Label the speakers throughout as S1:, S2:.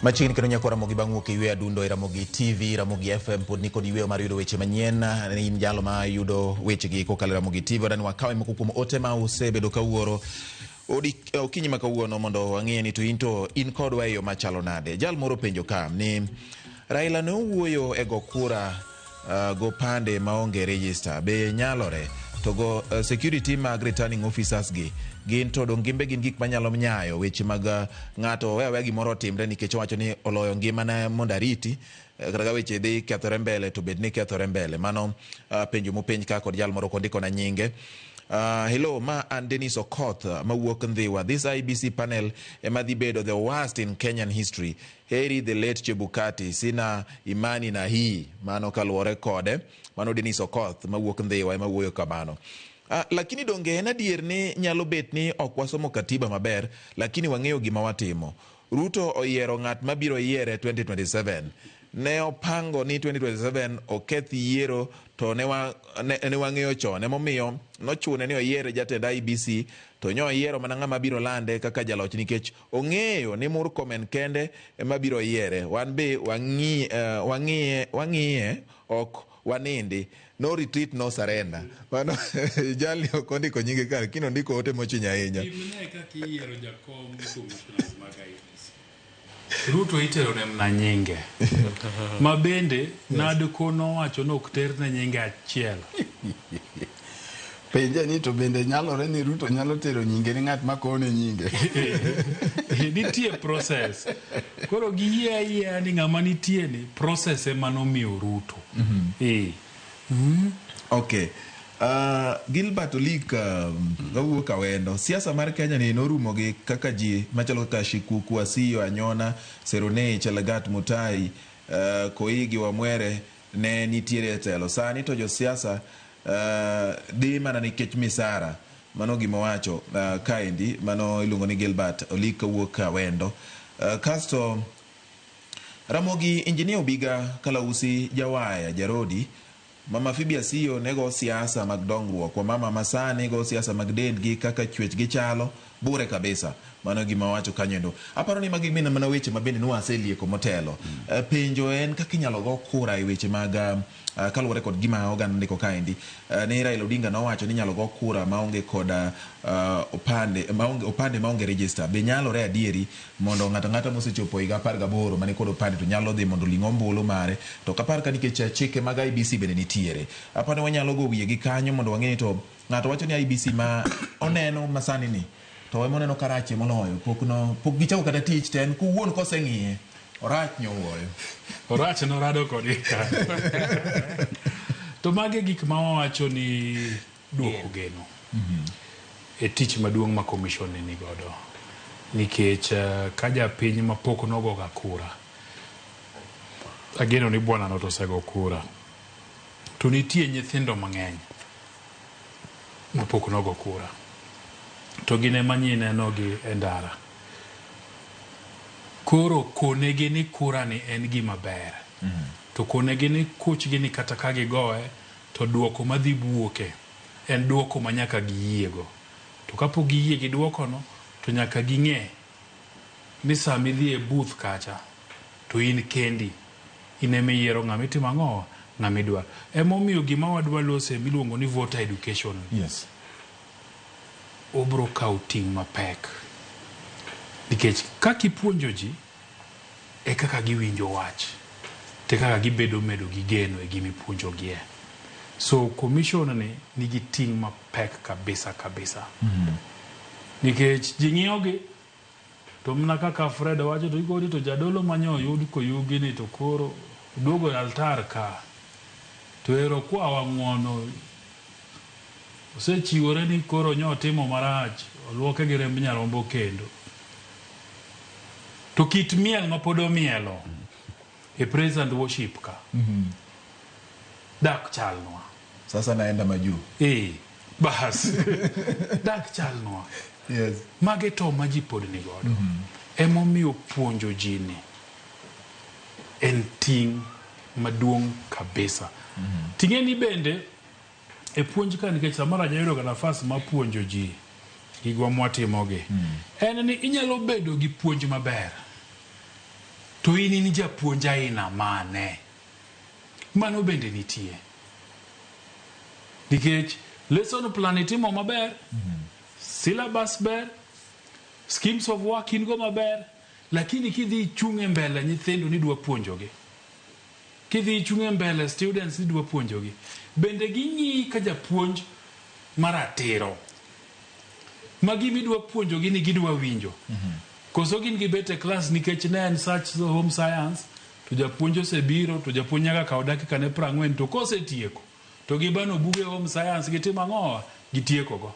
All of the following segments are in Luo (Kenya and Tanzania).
S1: Machiegni kendo nyako Ramogi bang' wuok e yweyo adundo e Ramogi TV, Ramogi FM pod nikod yweyo mar yudo weche manyien. In jalo ma yudo wechegi kokalo e Ramogi TV. Wadani wakawe moko kuom ote ma usebedo ka uoro okinyi ma kawuono mondo wang'e ni to in to in kodwa e yo machalo nade. Jal moro penjo ka ni Raila ne owuoyo e go kura gopande maonge register be nyalore to go security mag returning officers gi gin to dong gimbe gin gik manyalo nyayo weche mag ng'ato owe aweya gimoro otimre nikech owacho ni oloyo ngimane mondo ariti kata ka weche dhi kethore mbele to bed ni kethore mbele. Mano penjo mopenj ka kod jal moro kondikona nyinge. Hello, ma an Dennis Okoth mawuok Ndhiwa. This IEBC panel ema dhi bedo the worst in Kenyan history. Heri the late Chebukati, sina imani na hii. Mano kaluwore kode. Mano Dennis Okoth mawuok Ndhiwa ema wuoyo kamano. Lakini donge en adier ni nyalo bet ni ok wasomo katiba maber, lakini wang'eyo gima watimo. Ruto oyiero ng'at mabiro yiere 2027. Ne opango ni 2027 oketh yiero to ne wang'eyo chon. Emomiyo nochune ni oyier jatend IEBC to nyo oyiero mana ng'ama biro lande kaka jaloch nikech ong'eyo ni Murkomen kende ema biro yiere. Wan be wang'iye ok wanindi. No retreat, no surrender. Mano jalni ok ondiko nyinge kar, lakini ondiko ote mochwiny ahinya.
S2: Pimne kaka iyiero jakom commissioners mag IEBC. Ruto itero ne mana nyinge. Ma bende NADCO nowacho ni ok terne nyinge achiel.
S3: Penje ni to bende nyalore ni Ruto nyalo tero nyinge ni ng'at ma kone nyinge.
S2: Nitie process. Koro giyie ayiea ni ng'ama nitie ni process ema nomiyo Ruto.
S1: Okay. Gilbert Olik kawuok Awendo. Siasa mar Kenya ni norumo gi kaka ji machalo kaka Shikuku, Asiyo, Anyona, Seronei, Chelagat, Mutai, Koigi, Wamwere ne nitiere e telo. Sani to josiasa dhi mana nikech misara. Mano gima owacho kaendi, mano iluongo ni Gilbert Olik kawuok Awendo. Kasto Ramogi Engineer Obiga Kalausi Jawaya Jarodi Mama Phoebe Asiyo ne go siasa mag dongruok. Wamama masani go siasa mag dendgi kaka chwech gichalo bure kabisa. Mano gima wacho kanyo endo. Aparo ni magi gin mana weche ma bende nwaselieko motelo. Penjo en kaka inyalo go kura e weche mag kaluwore kod gima oganda ndiko kaendi. Ni Raila Odinga nowacho ni inyalo go kura maonge kod opande maonge register. Be nyalore adieri mondo ng'ato ang'ata mosechopo higa 18 mani kod opande to nyalo dhi mondo oling' ombulu mare? To ok apar ka nikech chike mag IEBC bende nitiere. Aparo ni wanyalo go wiye gi kanyo mondo wang'e ni to ng'ato wacho ni IEBC ma oneno masani ni to ema oneno karachie moloyo. Pok gichako kata tich to en kowuon koseng'iye orach nyowuoyo.
S2: Orach norado kode. To magi gik ma wawacho ni duoko geno. E tich maduong' ma commission ni nigodo. Nikech ka japiny ma pok nogoga kura, ageno ni bwana no to osego kura. To nitie nyithindo mang'eny ma pok nogo kura. To gin ema nyineno gi e ndara. Koro konegi ni kura ni en gima ber. To konegi ni kuchgi ni kata ka gigoye to duoko madhi buoke en duoko ma nyaka giyiego. To kapok giyie gi duoko no to nyaka ging'e ni sama idhi e booth kacha to in kendi in ema iyiero ng'ama itimo ang'o, ng'ama idwaro. Emomiyo gima wadwa lose miluongo ni voter education. Obro kawo ting' mapek. Nikech kaka ipuonjo ji e kaka giwinjo wach, te kaka gibedo medo gi geno e gima ipuonjogie. So commission ni nigi ting' mapek kabisa kabisa. Nikech ji ng'iyogi to mana kaka Fred wacho to ikoni to jadolo manyo oyud koyugi ni to koro oduogo e altar ka to ero kwawa ng'uono osechiwore ni koro nyo otimo marach oluoke gi remb nyarombo kendo. To kit miel ma pod omielo e praise and worship ka dak chalnwa.
S1: Sasa naenda majuu.
S2: Bas. Dak chalnwa. Mage to ma ji pod ni godo. Emomiyo puonjo ji ni en ting' maduong' kabisa. Ting'e ni bende e puonj ka nikech samoro ajayudo ga nafas mar puonjo ji gigwa mwatimogi. En ni inyalo bedo gi puonj maber. To in in japuonj aina mane? Mano bende nitie. Nikech lesson plan itimo maber, syllabus ber, schemes of work in go maber, lakini kidhi ichung' e mbele nyithindo ni idwa puonjogi. Kidhi ichung' e mbele students ni idwa puonjogi. Bende ging'iyi ka japuonj maratiro. Ma gima idwa puonjogi ni gidwa winjo. Koso gin gibet e klas nikech ne en such home science to japuonj osebiro to japuonj nyaka kaw dakika ne 40 to kosetieko to gibano buge home science gitimo ang'owa gitieko go.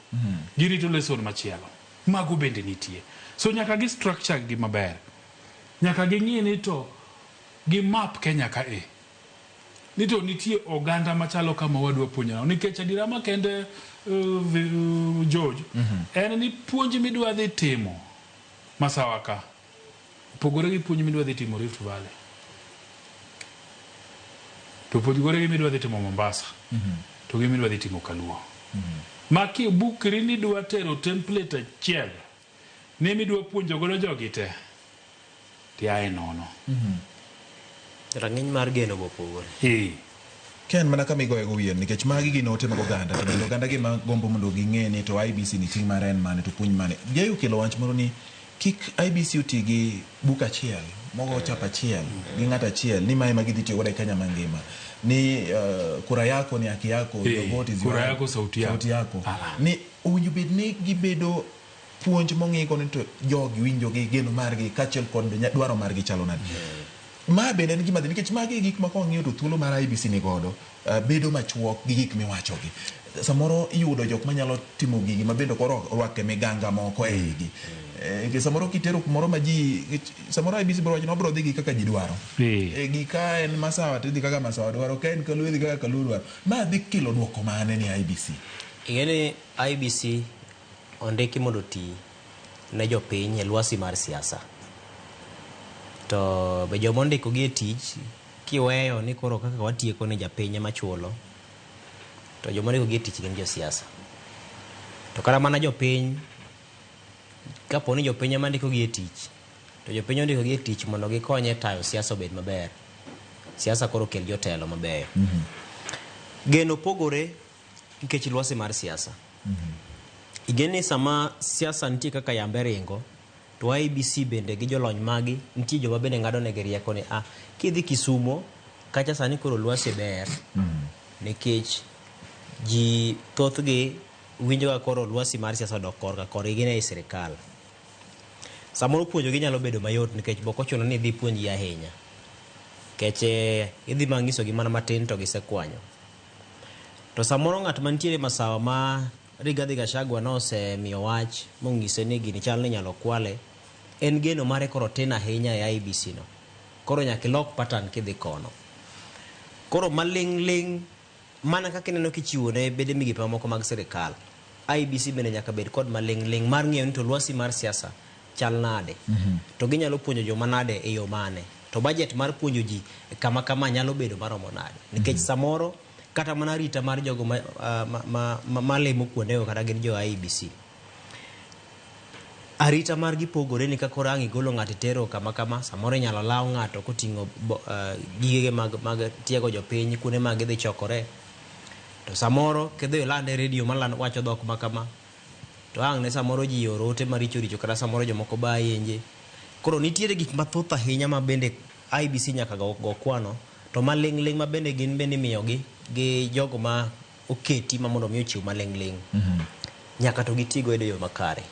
S2: Girito lesson machielo. Mago bende nitie. So nyaka gi structure gi maber. Nyaka ging'i ni to gi map Kenya ka e. Ni to nitie oganda machalo kama wadwa puonjo nang'o. Nikech adiera makende George, en ni puonj midwa dhi timo Masawa ka opogore gi puonj midwa dhi timo Rift Valley. To opogore gi midwa dhi timo Mombasa. To gi midwa dhi timo Kaluo. Ma kibukri ni idwa tero template achiel ne midwa puonjo godo jogi te, tiaye nono.
S4: Rang'iny mar geno be opogore.
S2: Ee.
S1: Ken mana kama igoye go wiye nikech magi gin ote mag oganda to bende oganda gima gombo mondo ging'e ni to IEBC ni ting' mare en mane to puonj mane. Jay okelo wach moro ni kik IEBC oti gi buk achiel mogo chap achiel gi ng'at achiel ni mae ma gidhi tiyo godo e Kenya mangima ni kura yako ni haki yako, your vote is your
S2: kura
S1: right.
S2: yako sauti yako.
S1: Sauti yako.
S2: Ah.
S1: Ni owinjo bed ni gibedo puonj mong'igo ni to jogi winjo gi geno margi kaachiel kod dwaro margi chalo nade. Ma bende en gima dhi nikech magi e gik ma kwang'iyo to thuolo mar IEBC ni godo bedo machuok gi gik miwachogi. Samoro iyudo jok manyalo timo gigi ma bende koro orwake miganga moko e igi. Nikech samoro kitero kumoro ma ji, samoro IEBC biro wacho ni wabiro dhi gi kaka ji dwaro. Gi ka en Masawa to idhi kaka Masawa dwaro, ka en Kaluo idhi kaka Kaluo dwaro. Ma dhi kelo duoko mane ni IEBC?
S4: Ing'e ni IEBC ondiki mondo oti ne jopiny e lwasi mar siasa. To be joma ondiko gi e tich kiweyo ni koro kaka watieko ni japiny ema chulo, to joma ondiko gi e tich gin josiasa. To kata mana jopiny, kapo ni jopiny ema ndiko gi e tich, to jopiny ondiko gi e tich mondo gikony e tayo siasa obed maber. Siasa koro kel jotelo mabeyo. Geno pogore nikech lwasi mar siasa. Ing'e ni sama siasa nitie kaka yambe ringo, to IEBC bende gi jolony magi nitie joma bende ng'ado negi rieko ni kidhi Kisumo kacha sani koro lwasi ber nikech ji thothgi winjo ka koro lwasi mar siasa odok korka korgi gin ei sirikal. Samoro puonjogi nyalo bedo mayot nikech bok ochuno ni idhi puonjgi ahinya. Nikech idhi mana nyisogi mana matin to gisekwanyo. To samoro ng'at mantiere Masawa ma Rigathi Gachagua nosemiyo wach mong'ise ni gini chal ni inyalo kwale, en geno mare koro tin ahinya e IEBC no. Koro nyaka ilok pattern kidhi kono. Koro maling' ling' mana kaka ineno kichiwo ne bede migepe mamoko mag sirikal, IEBC bende nyaka bed kod maling' ling' mar ng'eyo ni to lwasi mar siasa chal nade. To ginyalo puonjo joma nade e yo mane. To budget mar puonjo ji kama kama nyalo bedo maromo nade. Nikech samoro kata mana arita mar jogo ma limo kuondego kata gin jo IEBC. Arita margi pogore ni ka koro ang' igolo ng'ato itero kama kama, samoro inyalo law ng'ato koting'o gigege mag tiego jopiny kuonde ma gidhi chokore. To samoro kidhi ilande e redio wacho dhok ma kama, to ang' ne samoro ji oro ote maricho richo kata samoro jomoko ba yenje. Koro nitiere gik mathoth ahinya ma bende IEBC nyaka go kwano, to maling' ling' ma bende gin bende imiyogi gi jogo ma oketi ma mondo mi ochiw maling' ling'. Nyaka to giti godo e yo makare.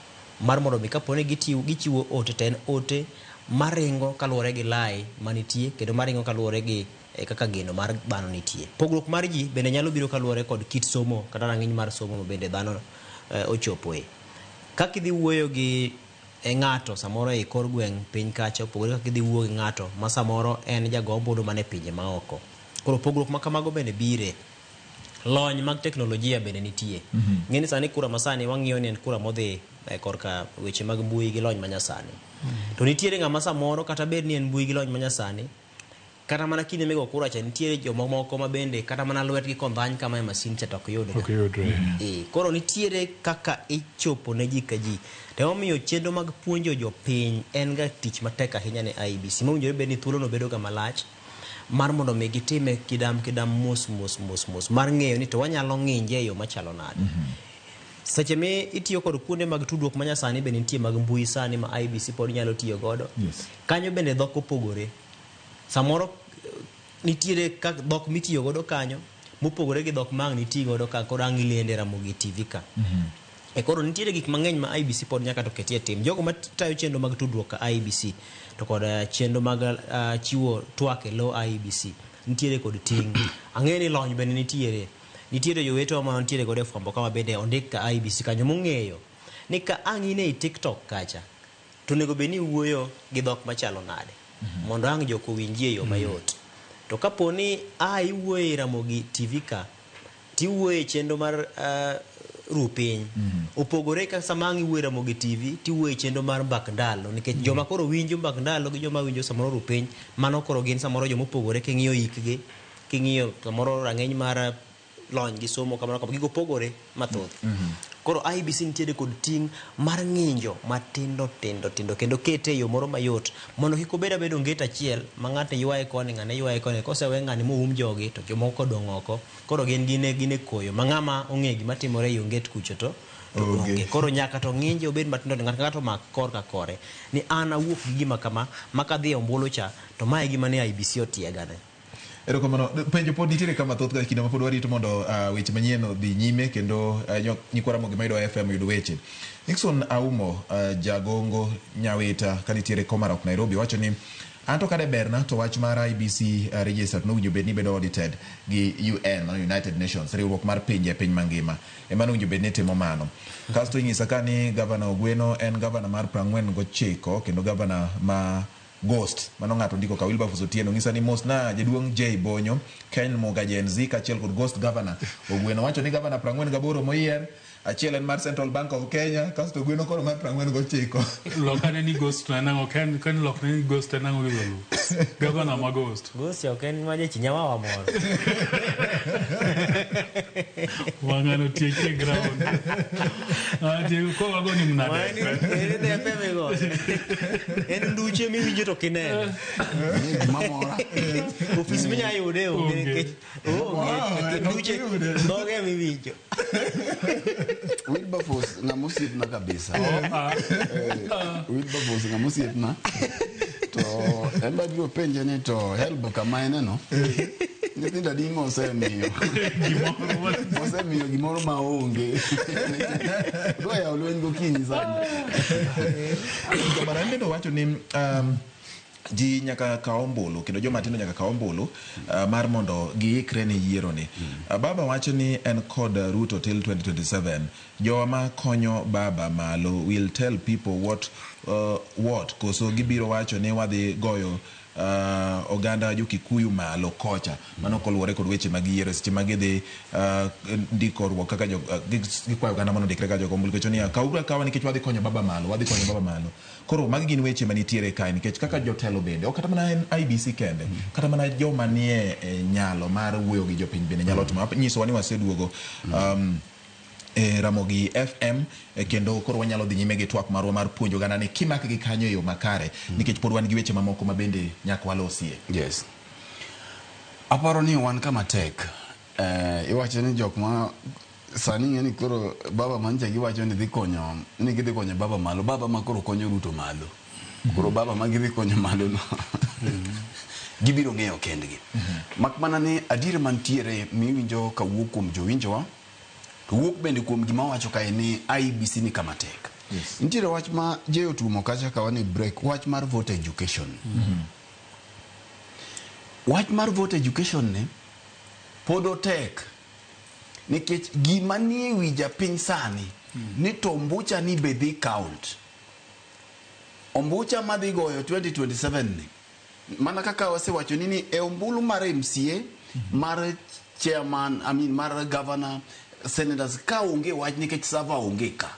S4: Mar mondo mi kapo ni gichiwo ote to en ote maringo kaluwore gi lai manitie kendo maringo kaluwore gi kaka geno mar dhano nitie. Pogruok mar ji bende nyalo biro kaluwore kod kit somo kata rang'iny mar somo ma bende dhano ochopoe. Kaka idhi wuoyo gi ng'ato samoro e kor gweng' piny kacha opogore kaka idhi wuoyo gi ng'ato ma samoro en jago ombulu mana e pinje maoko. Koro pogruok ma kamago bende bire. Lony mag teknolojia bende nitie. Ng'e ni sani kura masani wang'iyo ni en kura modhi korka weche mag mbui gi lony manyasani. To nitiere ng'ama samoro kata bed ni en mbui gi lony manyasani, Kata mana kinde migo kura cha nitiere jomamoko ma bende kata mana lwetgi kondhany kama e masin cha to ok yudga.
S2: Ok yudre.
S4: Koro nitiere kaka ichopo ne ji ka ji. To emomiyo chenro mag puonjo jopiny en ga tich matek ahinya ne IEBC. Mowinjore bed ni thuolo no bedo ga malach mar mondo mi gitime kidam kidam mos mos mos mos mar ng'eyo ni to wanyalo ng'inje e yo machalo nade. Seche mi itiyo kod kuonde mag tudruok ma nyasani be nitie mag mbui sani ma IEBC pod nyalo tiyo godo. Kanyo bende dhok opogore. Samoro nitiere kak dhok mitiyo godo kanyo mopogore gi dhok ma ang' niti godo ka koro ang' ilende Ramogi TV ka. E koro nitiere gik mang'eny ma IEBC pod nyaka to ketie tim. Jogo matayo chenro mag tudruok ka IEBC to kod chenro mag chiwo twak e lo IEBC nitiere kod ting'. Ang'eyo ni lony bende nitiere. Nitiere jowetewa ma nitiere godo e fwambo ka ma bende ondik ka IEBC kanyo mong'eyo ni ka ang' in ei TikTok kacha to onego bed ni iwuoyo gi dhok machalo nade mondo ang' jok owinji e yo mayot. To kapo ni a iwuoyo e Ramogi TV ka tiwuoyo e chenro mar ru piny opogore ka sama ang' iwuoyo e Ramogi TV tiwuoyo e chenro mar mbak ndalo nikech joma koro winjo mbak ndalo gi joma winjo samoro ru piny mano koro gin samoro joma opogore king'iyo hikgi king'iyo samoro rang'iny mar lony gi somo kamano kamano gigo pogore mathoth. Koro IEBC nitiere kod ting' mar ng'injo matindo tindo tindo kendo kete e yo moro mayot mondo kik obed abeda onget achiel ma ng'ato ywaye koni ng'ane ywaye koni kosewe ng'ani moum jogi to jomoko odong' oko koro gin gin e koyo ma ng'ama ong'e gima timore e onget kucho to onge. Koro nyaka to ng'inje obed matindo tindo ng'ato ka ng'ato omak kor ka kore ni an awuok gi gima kama ma kadhi e ombulu cha to mae e gima ne IEBC otiegane.
S1: Erokamano. Penjo pod nitiere ka mathoth ka kinde ma pod warito mondo weche manyien odhi nyime kendo nyikwa Ramogi mayudo FM oyud weche. Nixon Aumo jagongo Nyawita ka nitiere Komarok Nairobi wacho ni anto kade berna to wach mar IEBC register to nowinjo bed ni bedo audited gi UN, mano United Nations, riwruok mar pinje e piny mangima ema nowinjo bed ni timo mano. Kasto inyisa ka ni gavana Ogweno en gavana mar 49 kendo gavana ma Ghost, mano ng'ato ndiko ka Wilberforce Otieno ng'isa ni mos na jaduong' J Bonyo, Ken Muga Gen Z kaachiel kod Ghost Governor. Ogweno wacho ni gavana 48 moyier, achiel en mar Central Bank of Kenya, kasto Ogweno koro mar 49.
S2: Lokane ni ghost to en ang'o? Ken ken lokne ni ghost en ang'o gi dholuo? Gavana ma ghost.
S4: Ghost ok en ma jachinyawawa moro.
S2: Wang'ano tieki e ground. Ah, tieko ko wago ni mnade.
S4: En depe migoyo. En nduche miwinjo to kinene.
S3: Gima mora.
S4: Ofis minya yude onge
S2: Onge.
S4: nikech onge. Nduche dhoge miwinjo.
S3: Wilberforce ng'ama osiepna kabisa.
S2: Ah,
S3: Wilberforce ng'ama osiepna. To en be abiro penje ni to helb kama eneno. Nyithindo adi mosemiyo?
S2: gimoro
S3: Mosemiyo gimoro ma onge. Odwa yawo lweny gokinyi sani.
S1: Gavana en bende owacho ni ji nyaka kaw ombulu kendo joma tindo nyaka kaw ombulu mar mondo giikre ne yiero ni. Baba wacho ni en kod Ruto till 2027. Jowa ma konyo baba malo will tell people what koso gibiro wacho ni wadhi goyo oganda jo Kikuyu malo kocha. Mano koluwore kod weche mag yiero seche ma gidhi ndikoruok kaka jo gikwayo oganda mondo ondikre kaka jogo ombulu nikech niya kawuru akawa nikech wadhi konyo baba malo, wadhi konyo baba malo. Koro magi gin weche manitiere kae nikech kaka jotelo bende ok kata mana en IEBC kende kata mana joma nie nyalo mar wuoyo gi jopiny bende nyalo timo. Nyisowa ni waseduogo e Ramogi FM kendo koro wanyalo dhi nyime gi twak marwa mar puonjo oganda ni kimak gi kanyo e yo makare nikech pod wan gi weche mamoko ma bende nyaka walosie.
S3: Yes. Aparo ni wan kama tek. Iwacho ni jok ma sani ing'e ni koro baba mancha giwacho ni dhi konyo ni gidhi konyo baba malo, baba ma koro konyo Ruto malo. Koro baba ma gidhi konyo malo no gibiro ng'eyo kendgi. Mak mana ni adier mantiere miwinjo kawuok kuom jowinjowa to wuok bende kuom gima wacho kae ni IEBC ni kama tek.
S1: Yes.
S3: Nitiere wach ma Jay otumo kacha ka wan e break, wach mar voter education. Wach mar voter education ni pod otek nikech gima nie wi japiny sani ni to ombucha ni be dhi count. Ombucha madhi goyo 2027 ni mana kaka wasewacho ni e ombulu mar MCA mar chairman, I mean mar governor, senators ka onge wach nikech server onge ka.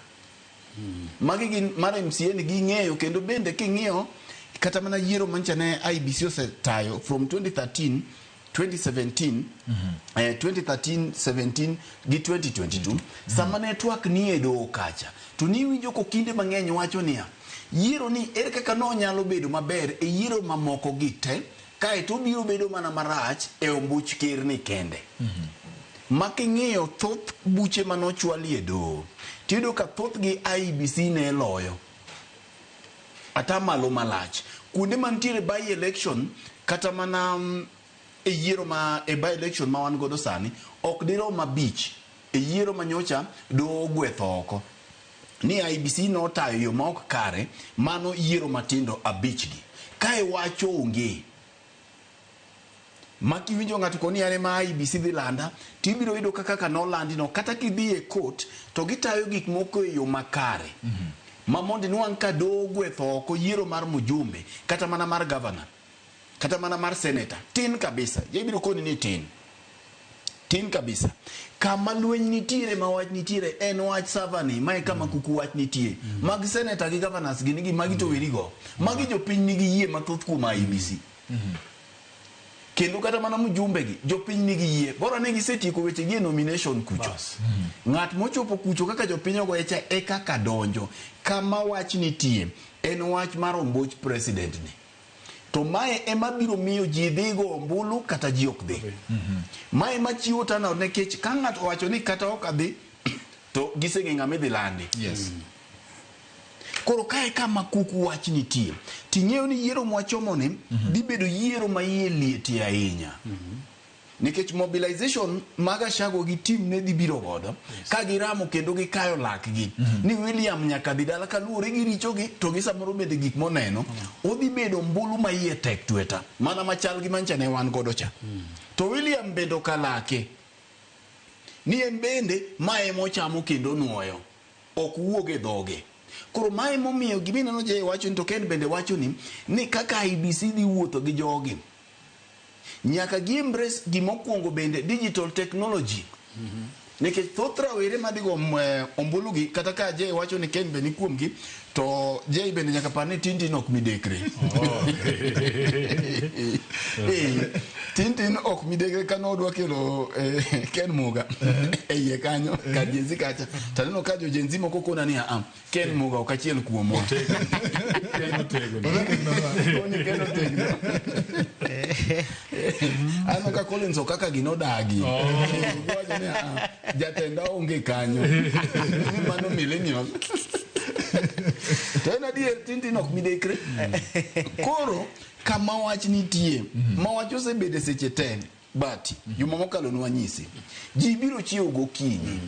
S3: Magi gin mar MCA ni ging'eyo kendo bende king'iyo Kata mana yiero mancha ne IEBC osetayo from 2013, 2017, 2013, 17 gi 2022, sama ne twak ni e doho kacha, to niwinjo ko kinde mang'eny wacho niya, yiero ni ere kaka nonyalo bedo maber e yiero mamoko gi te, kaeto obiro bedo mana marach e ombuch ker ni kende. Ma king'iyo thoth buche manochwali e doho, tiyudo ka thothgi IEBC ne loyo atamalo malach. Kuonde mantiere by election, kata mana e yiero ma e by election ma wan godo sani, ok dirom 5 e yiero manyocha doho ogwetho oko ni IEBC notayo yo ma ok kare. Mano yiero matindo 5 gi kae wach onge ma kiwinjo ng'ato koni an ema IEBC dhi landa, tibiro yudo ka kaka nolandi no, kata kidhi e court to gitayo gik moko e yo makare ma mondo inwang' ka doho ogwetho oko yiero mar mjumbe, kata mana mar governor, kata mana mar senator, tin kabisa. Ibiro koni ni tin tin kabisa. Kama lweny nitiere, ma wach nitiere, en wach savani. Mae kama kuku wach nitie mag senator gi governors gini gi magi to werigo. Magi jopiny nigi yie mathoth kuom IEBC, kendo kata mana mjumbe gi jopiny nigi yie bora ne gisetieko weche gi e nomination kucho. Ng'at mochopo kucho kaka jopiny ogoye cha e kaka donjo. Kama wach nitie en wach mar ombuch president ni, to mae ema biro miyo ji dhi go ombulu kata ji ok dhi. Mae ema chiwo turnout, nikech ka ng'ato owacho ni kata ok adhi, to giseng'e ng'ama idhi landi. Koro kae kama kuku wach nitie, ting'eyo ni yiero mwachomo ni dhi bedo yiero ma iye lietie ahinya, nikech mobilization mag Gachagua gi team ne dhi biro godo ka giramo kendo gikayo lakgi ni William nyaka dhi dala kaluwore gi richogi, to gi samoro bende gik moneno odhi bedo ombulu ma iye tek tweta mana machal gi mancha ne wan godo cha. To William bende okalake ni en bende mae mochamo kendo nuoyo ok wuog e dhoge. Koro mae momiyo gimineno je wacho ni to Ken bende wacho ni kaka IEBC dhi wuotho gi jogi, nyaka gi embrace gimokwongo bende digital technology, nikech thoth rawere madhi go ombulu gi, kata ka Jay wacho ni Ken be ni kuomgi, to Jay bende nyaka par ni tin tin ok midekre. Tin tin ok midekre. Ka nodwa kelo Ken Muga e iye kanyo kar Gen Z kacha, to aneno ka jo Gen Z moko kona ni aa, Ken Muga ok achiel kuomwa.
S2: Ken otegno.
S3: Koni Ken otegno. Aneno ka Collins Okaka gi nodagi. Giwacho ni aa, jatenda onge kanyo. Ni mano millennial. To en adier, tin tin ok midekre. Koro kama wach nitie, ma wach osebede seche te, but juma mokalo nwanyisi, ji biro chiewo gokinyi.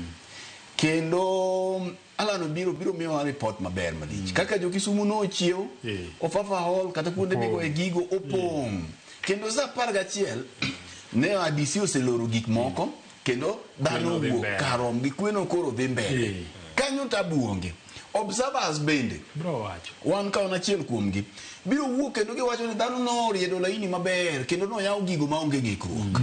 S3: Kendo Alan biro miyowa report maber malich. Kaka jo Kisumu nochiew, Ofafa Hall kata kuonde migoye gigo opong'. Kendo sa 11 ne IEBC oseloro gik moko, kendo dhano
S2: Kweno dhi
S3: owuok
S2: mbele.
S3: karom gi kweno koro dhi mbele. Kanyo tabu onge. Observers bende
S2: Bro wacho.
S3: wan ka wan achiel kuomgi biro wuok kendo giwacho ni dhano noriedo laini maber kendo noyaw gigo maonge ng'ikruok.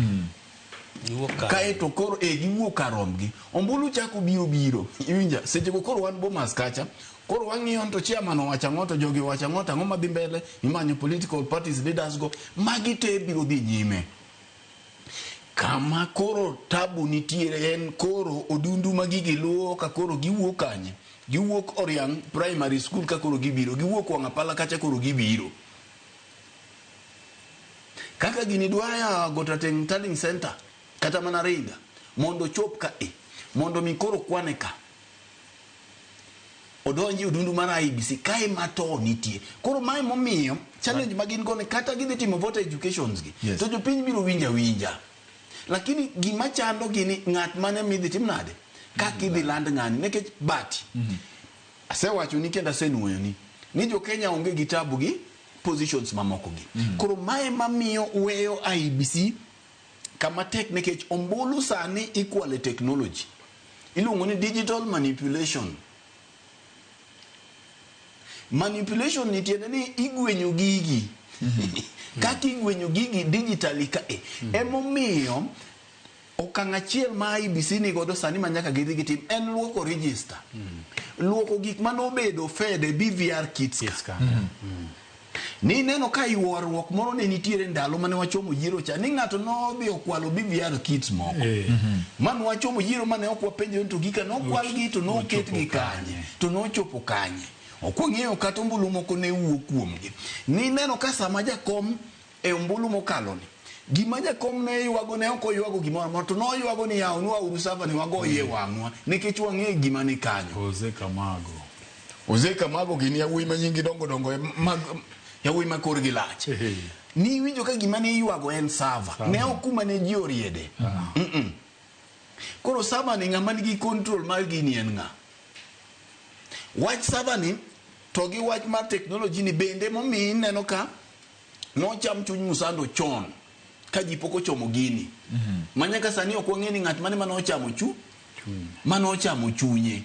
S4: Giwuok kar.
S3: Kaeto koro e giwuok kar romgi, ombulu chako biro biro iwinja sechego. Koro wan Bomas kacha, koro wang'iyo ni to chairman owacho ang'o, to jogi owacho ang'o, to ang'o madhi mbele. Imanyo political parties leaders go, magi te biro dhi nyime. Kama koro tabu nitiere en koro odundu ma gigi luwo ka koro giwuok kanye. Giwuok Oriang Primary School ka koro gibiro, giwuok Wang'apala kacha koro gibiro kaka gini dwa ya Gotateng Tallying Center kata mana Ringa mondo ochop ka e mondo mi koro kwane ka odonji e odundu mar IEBC kae ma to nitie. Koro mae momiyo challenge ma gin go ni kata gidhi timo voter educations gi, to jopiny biro winja winja, lakini gima chando gi ni ng'at mane midhi tim nade kaka idhi land ng'ani, nikech but asewacho ni kendo asenuoyo ni jo Kenya onge gi tabu gi positions mamoko gi. Koro mae mamiyo weyo IEBC kama tek, nikech ombulu sani ikwalo e technology iluongo ni digital manipulation. Manipulation ni tiende ni igwenyo gigi kaka igwenyo gigi digitally ka e emomiyo okang' achiel ma IEBC ni godo sani ma nyaka gidhi gitim en luoko register, luoko gik manobedo fed e BVR kits ka.
S2: Kits ka.
S3: Ni neno ka ywaruok moro ne nitiere ndalo mane wachomo yiero cha ni ng'ato nodhi okwalo BVR kits moko. Mane wachomo yiero mane ok wapenjo ni to gika nokwalgi to noketgi kanye to nochopo kanye. Ok wang'eyo kata ombulu moko ne wuok kuomgi. Ni neno ka sama jakom e ombulu mokalo ni gima jakom ne ywago ne ok oywago gimoro amora to noywago ni yawnwa uru server ni wagoye wang'wa nikech wang'eyo gima ni kanyo.
S2: Jose Kamago.
S3: Jose Kamago gin yawuoyi ma nyingi dongo dongo mag yawuoyi ma korgi lach. Ni winjo ka gima ne iywago en server. Ne ok kuma ne ji oriede. Mm-mm. Koro server ni ng'ama nigi control mar gini en ng'a? Wach server ni to gi wach mar technology ni bende momiyo ineno ka nocham chuny Musando chon ka ji pok ochomo gini. Ma nyaka sani ok wang'e ni ng'at mane mane ochamo chu mane ochamo chunye.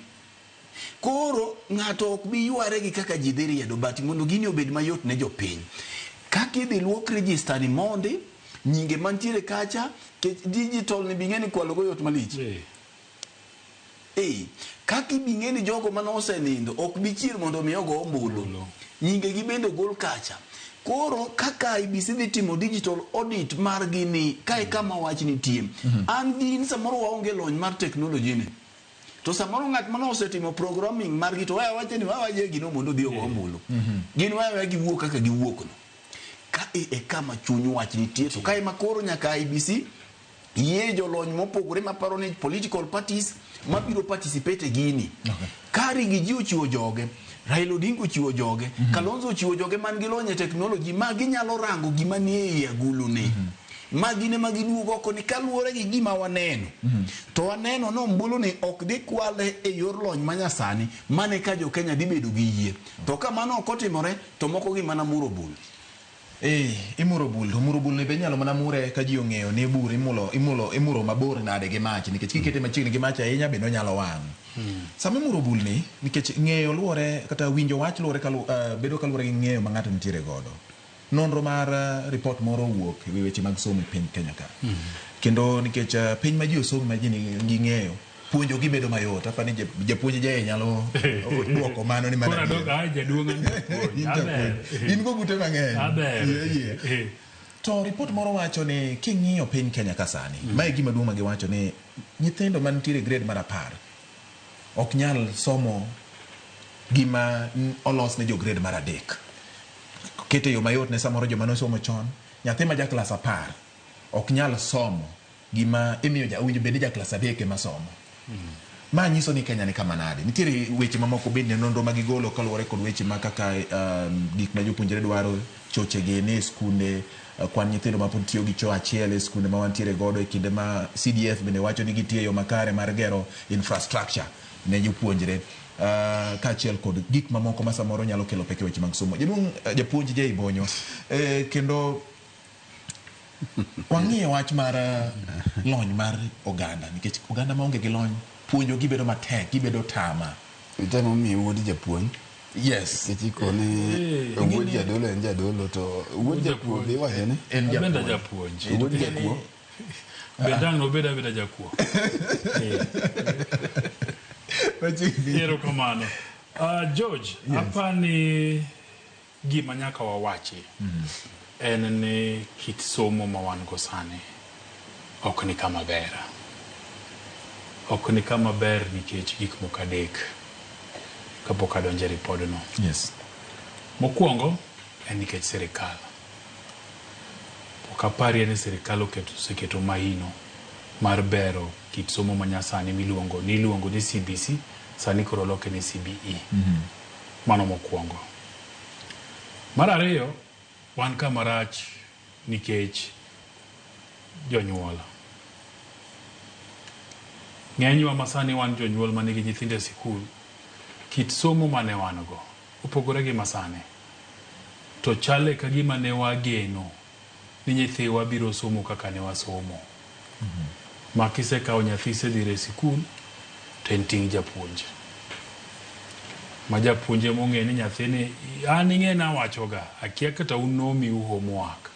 S3: Koro ng'ato ok bi yware gi kaka ji dhi riedo but mondo gini obed mayot ne jopiny. Kaka idhi luok register ni mondi, nyinge mantiere kacha, kech digital ni bing'e ni kwalo go yot malich. Ee, kaka ibing'e ni jogo mane osenindo ok bi chier mondo mi ogo ombulu. Nyinge gi bende ogol kacha. Koro kaka IEBC dhi timo digital audit margi ni kae kama wach nitie. An gi in samoro waonge lony mar technology ni. To samoro ng'at mane osetimo programming margi to waya wache ni waya gino mondo odhi ogo ombulu. Gin waya waya giwuok kaka giwuok no. Ka e kama chuny wach nitie to kae ma koro nyaka IEBC yie jolony mopogore maparo ni political parties mabiro participate e gini. Kari gi ji ochiwo joge, Raila Odinga ochiwo joge, Kalonzo ochiwo joge man gi lony e technology ma ginyalo rango gima nie ei agulu ni. Ma gin ema giduogo oko ni kaluwore gi gima waneno. To waneno ni ombulu ni ok dhi kwale e yor lony manyasani mane ka jo Kenya dhi bedo gi yie. To ka mano ok otimore to moko gi mana muro bul.
S1: Eh, imuro bul to muro bul ni be inyalo mana mure ka ji ong'eyo ni bur imulo imulo imuro mabor nade gi mach nikech kikete machiegni gi mach ahinya bende onyalo wang'. Sama imuro bul ni nikech ng'eyo luwore kata winjo wach luwore kalu, bedo kaluwore gi ng'eyo ma ng'ato nitiere godo. Nonro mar report moro owuok e wi weche mag somo e piny Kenya ka. Kendo nikech piny ma ji osomo ma ji nigi ng'eyo puonjo gi bedo mayot. Apa ni japuonj Jay nyalo duoko mano ni mana
S2: Koro adok a jaduong' an japuonj.
S1: In japuonj. In go ute mang'eny.
S2: Aber.
S1: Yie, yie. To report moro wacho ni king'iyo piny Kenya ka sani, mae e gima duong' ma giwacho ni nyithindo mantiere e grade mar 10 ok nyal somo gima olos ne jo grade mar 3. Kete yo mayot ne samoro joma nosomo chon, nyathi ma ja klas 10 ok nyal somo gima imiyo ja owinjo bed ni ja klas 3 ema somo. Ma nyiso ni Kenya ni kama nade. Nitiere weche mamoko bende nonro ma gigolo kaluwore kod weche ma kaka gik ma jopuonjre dwaro, choche gi ni e skunde, kwan nyithindo ma pod tiyo gi choo achiel e skunde ma wantiere godo e kinde ma CDF bende wacho ni gitiyo e yo makare mar gero infrastructure ne jopuonjre. Kaachiel kod gik mamoko ma samoro nyalo kelo pek e weche mag somo. Jaduong' japuonj Jay Bonyo, kendo wang'iyo wach mar lony mar oganda nikech oganda maonge gi lony puonjo gibedo matek, gibedo tama.
S3: Itemo miyo wuod japuonj.
S1: Yes.
S3: Nikech ikoni wuod jadolo en jadolo to wuod jakuo be iwacho ni
S1: En
S2: Abende
S1: japuonj.
S2: japuonj.
S3: Wuod jakuo.
S2: Bende ang' nobed abeda jakuo.
S1: Machiegni.
S2: Erokamano. George, apani gima nyaka wawachi en ni kit somo ma wan go sani ok ni kama ber. Ok ni kama ber nikech gik moko adek kapok adonjo e ripodno.
S1: Yes.
S2: Mokwongo en nikech sirikal. Ok aparie ni sirikal oseketo mahino mar bero kit somo manyasani miluongo ni iluongo ni CBC, sani koro oloke ni CBE. Mano mokwongo. Mar ariyo, wan kama rach nikech jonyuol. Ng'enywa masani wan jonyuol manigi nyithindo e sikul, kit somo mane wan go opogore gi masani. To chale ka gima ne wageno ni nyithiwa biro somo kaka ne wasomo. Ma kisekawo nyathi isedhire e sikul, to en ting' japuonj. Ma japuonj ema ong'e ni nyathini, an ing'e nawachoga, akia kata un nomiu homework,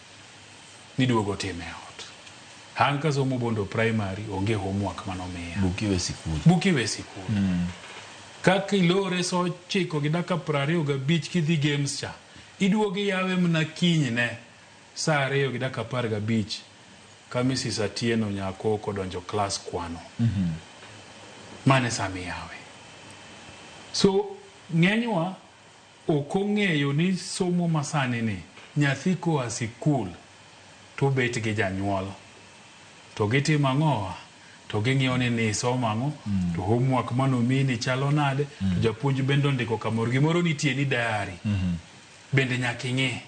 S2: niduogo time e ot. An kasomo Bondo Primary, onge homework manomiya.
S3: Bukiwe sikul.
S2: Bukiwe sikul. Kaka ilore sa 9:25 kidhi games cha, Iduogo iyawe mana kinyne saa 2:15 ka Mrs. Atieno Nyakoko odonjo klas kwano. Mano e sama iyawe. So ng'enywa ok ong'eyo ni somo masani ni nyathi koa sikul to obet gi janyuol to gitimo ang'owa to ging'iyo ni nisomo ang'o to homework manomiyi ni chalo nade to japuonj bende ondiko kamoro gimoro nitie ni diary bende nyaka ing'i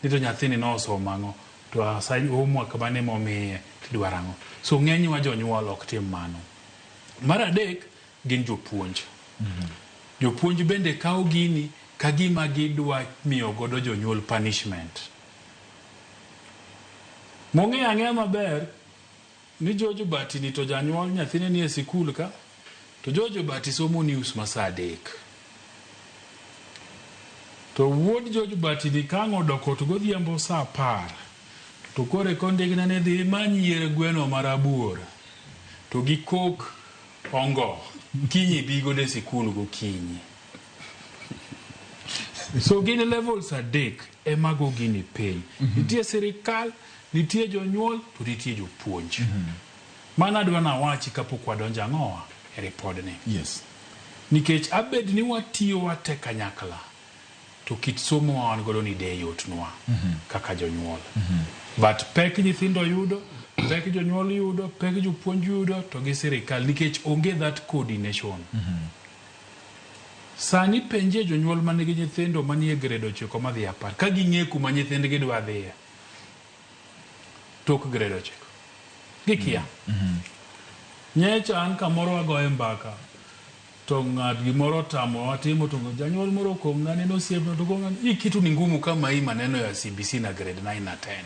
S2: ni to nyathini nosomo ang'o to assign homework mane momiye tidwaro ang'o. So ng'enywa jonyuol ok tim mano. Mar adek gin jopuonj. Jopuonj bende kawo gini ka gima gidwa miyo godo jonyuol punishment. Mong'eyo ang'eya maber ni George Bati ni to janyuol nyathine nie sikul ka to George Bati somo news ma saa 3. To wuod George Bati ni ka ang' odok ot godhiambo saa 10 to koro eka ondikne ni dhi imany yier gweno marabuor to gi kok ongo kiny ibi godo e sikul gokinyi. So gin levels 3 ema go gini piny. Nitie sirikal, nitie jonyuol, to nitie jopuonj. Mano adwa nawachi kapok wadonjo ang'owa e ripodni.
S1: Yes.
S2: Nikech abed ni watiyo wate kanyakla, to kit somo ma wan godo ni de yotnwa kaka jonyuol. But pek nyithindo yudo, pek jonyuol yudo, pek jopuonj yudo, to gi sirikal nikech onge that coordination. Sani penjie jonyuol manigi nyithindo manie grade 9 madhi 10 ka ging'e kuma nyithindgi dwa dhiye tok grade 9. Gikia. Nyecha an kamoro wagoye mbaka to ng'at gimoro otamo watimo to janyuol moro okong'na neno osiepna to okong'na hii kitu ni ngumu kama hii maneno ya CBC na grade 9 na 10.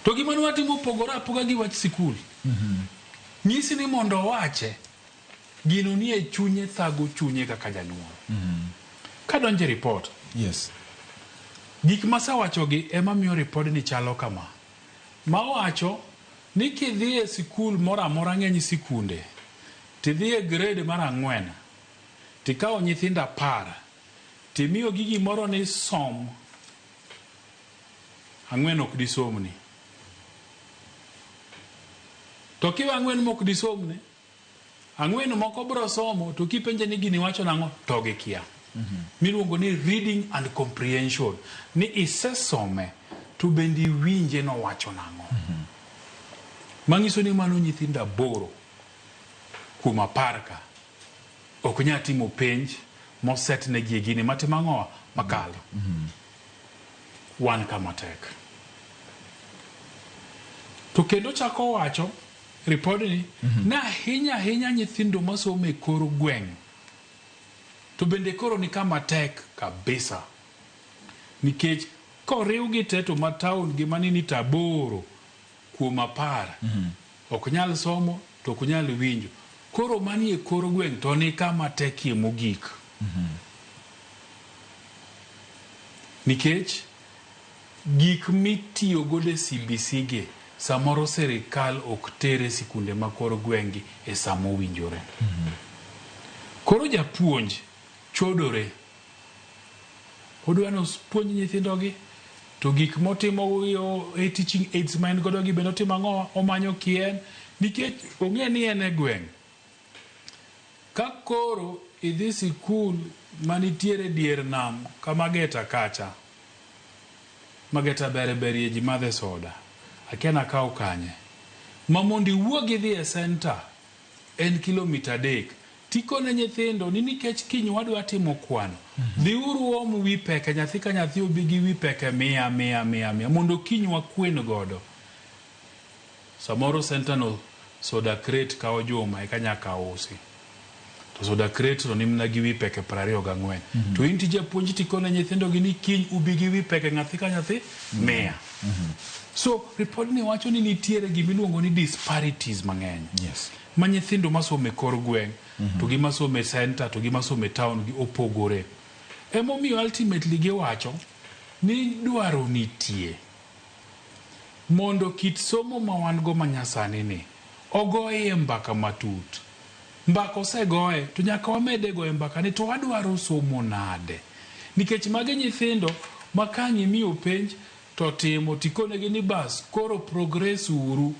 S2: To gima ne watimo opogore apoga gi wach sikul. Nyisi ni mondo owache gino nie chunye thago chunye kaka janyuol. Kadonjo e report.
S1: Yes.
S2: Gik masewachogi ema miyo ripodni chalo kama. Mawacho ni kidhi e sikul moro amora ng'eny sikunde tidhi e grade mar 4 tikawo nyithindo 10 timiyogi gimoro ni som 4 ok disomni. To kiwe 4 mok disomni, 4 moko bro somo to kipenje ni gini wacho nang'o to gikia. Miluongo ni reading and comprehension. Ni isesome to bende iwinje nowacho nang'o. Manyiso ni mano nyithindo 8 kuom 10 ka ok nyal timo penj moset negi e gini matimo ang'o makalo. Wan kama tek. To kendo chako wacho ripodni na ahinya ahinya nyithindo masomo e kor gweng' to bende koro ni kama tek kabisa. Nikech koriwgi te to ma town gi manini to 8 kuom 10 ok nyal somo to ok nyal winjo. Koro manie kor gweng' to ni kama tekie mogik. Nikech gik mitiyo godo e CBC gi samoro sirikal ok tere sikunde ma kor gweng' gi e sama owinjore. Koro japuonj chodore. Odwa ni opuonj nyithindogi to gik motimo e teaching aids ma en godo gi bende otimo ang'o omanyo kien nikech ong'e ni en e gweng'. Ka koro idhi sikul manitiere dier nam ka Mageta kacha, Mageta ber berie ji madhe soda, akia nakaw kanye. Ma mondo iwuog idhi e center en kilomita 3. Tikone nyithindo ni nikech kiny wadwa timo kwano, dhiuru uom wi peke, nyathi ka nyathi obi gi wi peke 100 100 100 100 mondo kiny wakwen godo. Samoro center no soda crate kawo juma eka nyaka usi. To soda crate no ni mana gi wi peke 24. To in tij japuonj tikone nyithindo gi ni kiny ubi gi wi peke nyathi ka nyathi 100. So ripodni wacho ni nitiere gimiluongo ni disparities mang'eny.
S1: Yes.
S2: Ma nyithindo masomo e kor gweng' to gi masomo e center to gi masomo e town gi opogore. Emomiyo ultimately giwacho ni dwaro nitie mondo kit somo ma wan go manyasani ni ogoye mbaka matut. Mbaka osegoye to nyaka wamede goyo mbaka ni to wadwaro somo nade. Nikech magi nyithindo Ma ka ang' imiyo penj to timo tikonegi ni bas koro progress uru.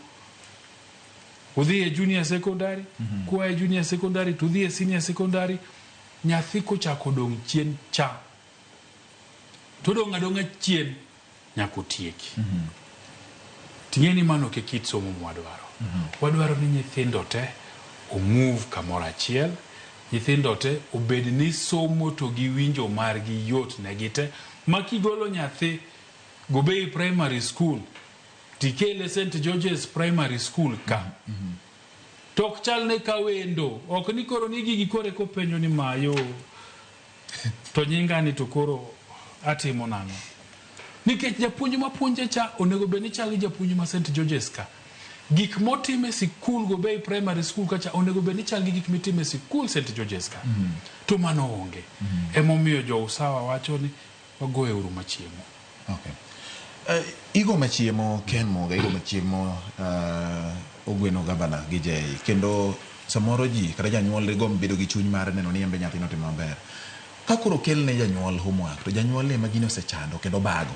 S2: Udhi e junior secondary, kua e junior secondary to udhi e senior secondary, nyathi kochako dong' chien cha to odong' adong'a chien nyaka otieki. Ting'e ni mano ok e kit somo mwadwaro. Wadwaro ni nyithindo te omove kamoro achiel, nyithindo te obed ni somo to gi winjo margi yot negi te, ma kigolo nyathi Gobei Primary School tikele St George's Primary School ka to ok chalne ka wendo, ok ni koro ni gigi koro eka openjo ni mayo to nyinga ni to koro atimo nang'o. Nikech japuonj mapuonje cha onego bed ni chal gi japuonj ma St George's ka. Gik motimo e sikul Gobei Primary School kacha onego bed ni chal gi gik mitimo e sikul St George's ka. To mano onge. Emomiyo jo Usawa wacho ni wagoye uru machiemo.
S1: Okay. Igo machiemo Ken Muga, igo machiemo Ogweno gavana gi Jay. Kendo samoro ji kata janyuol digomb bedo gi chuny mar neno ni en be nyathine otimo maber. Ka koro okel ne janyuol homework to janyuol ema gini osechando kendo obago.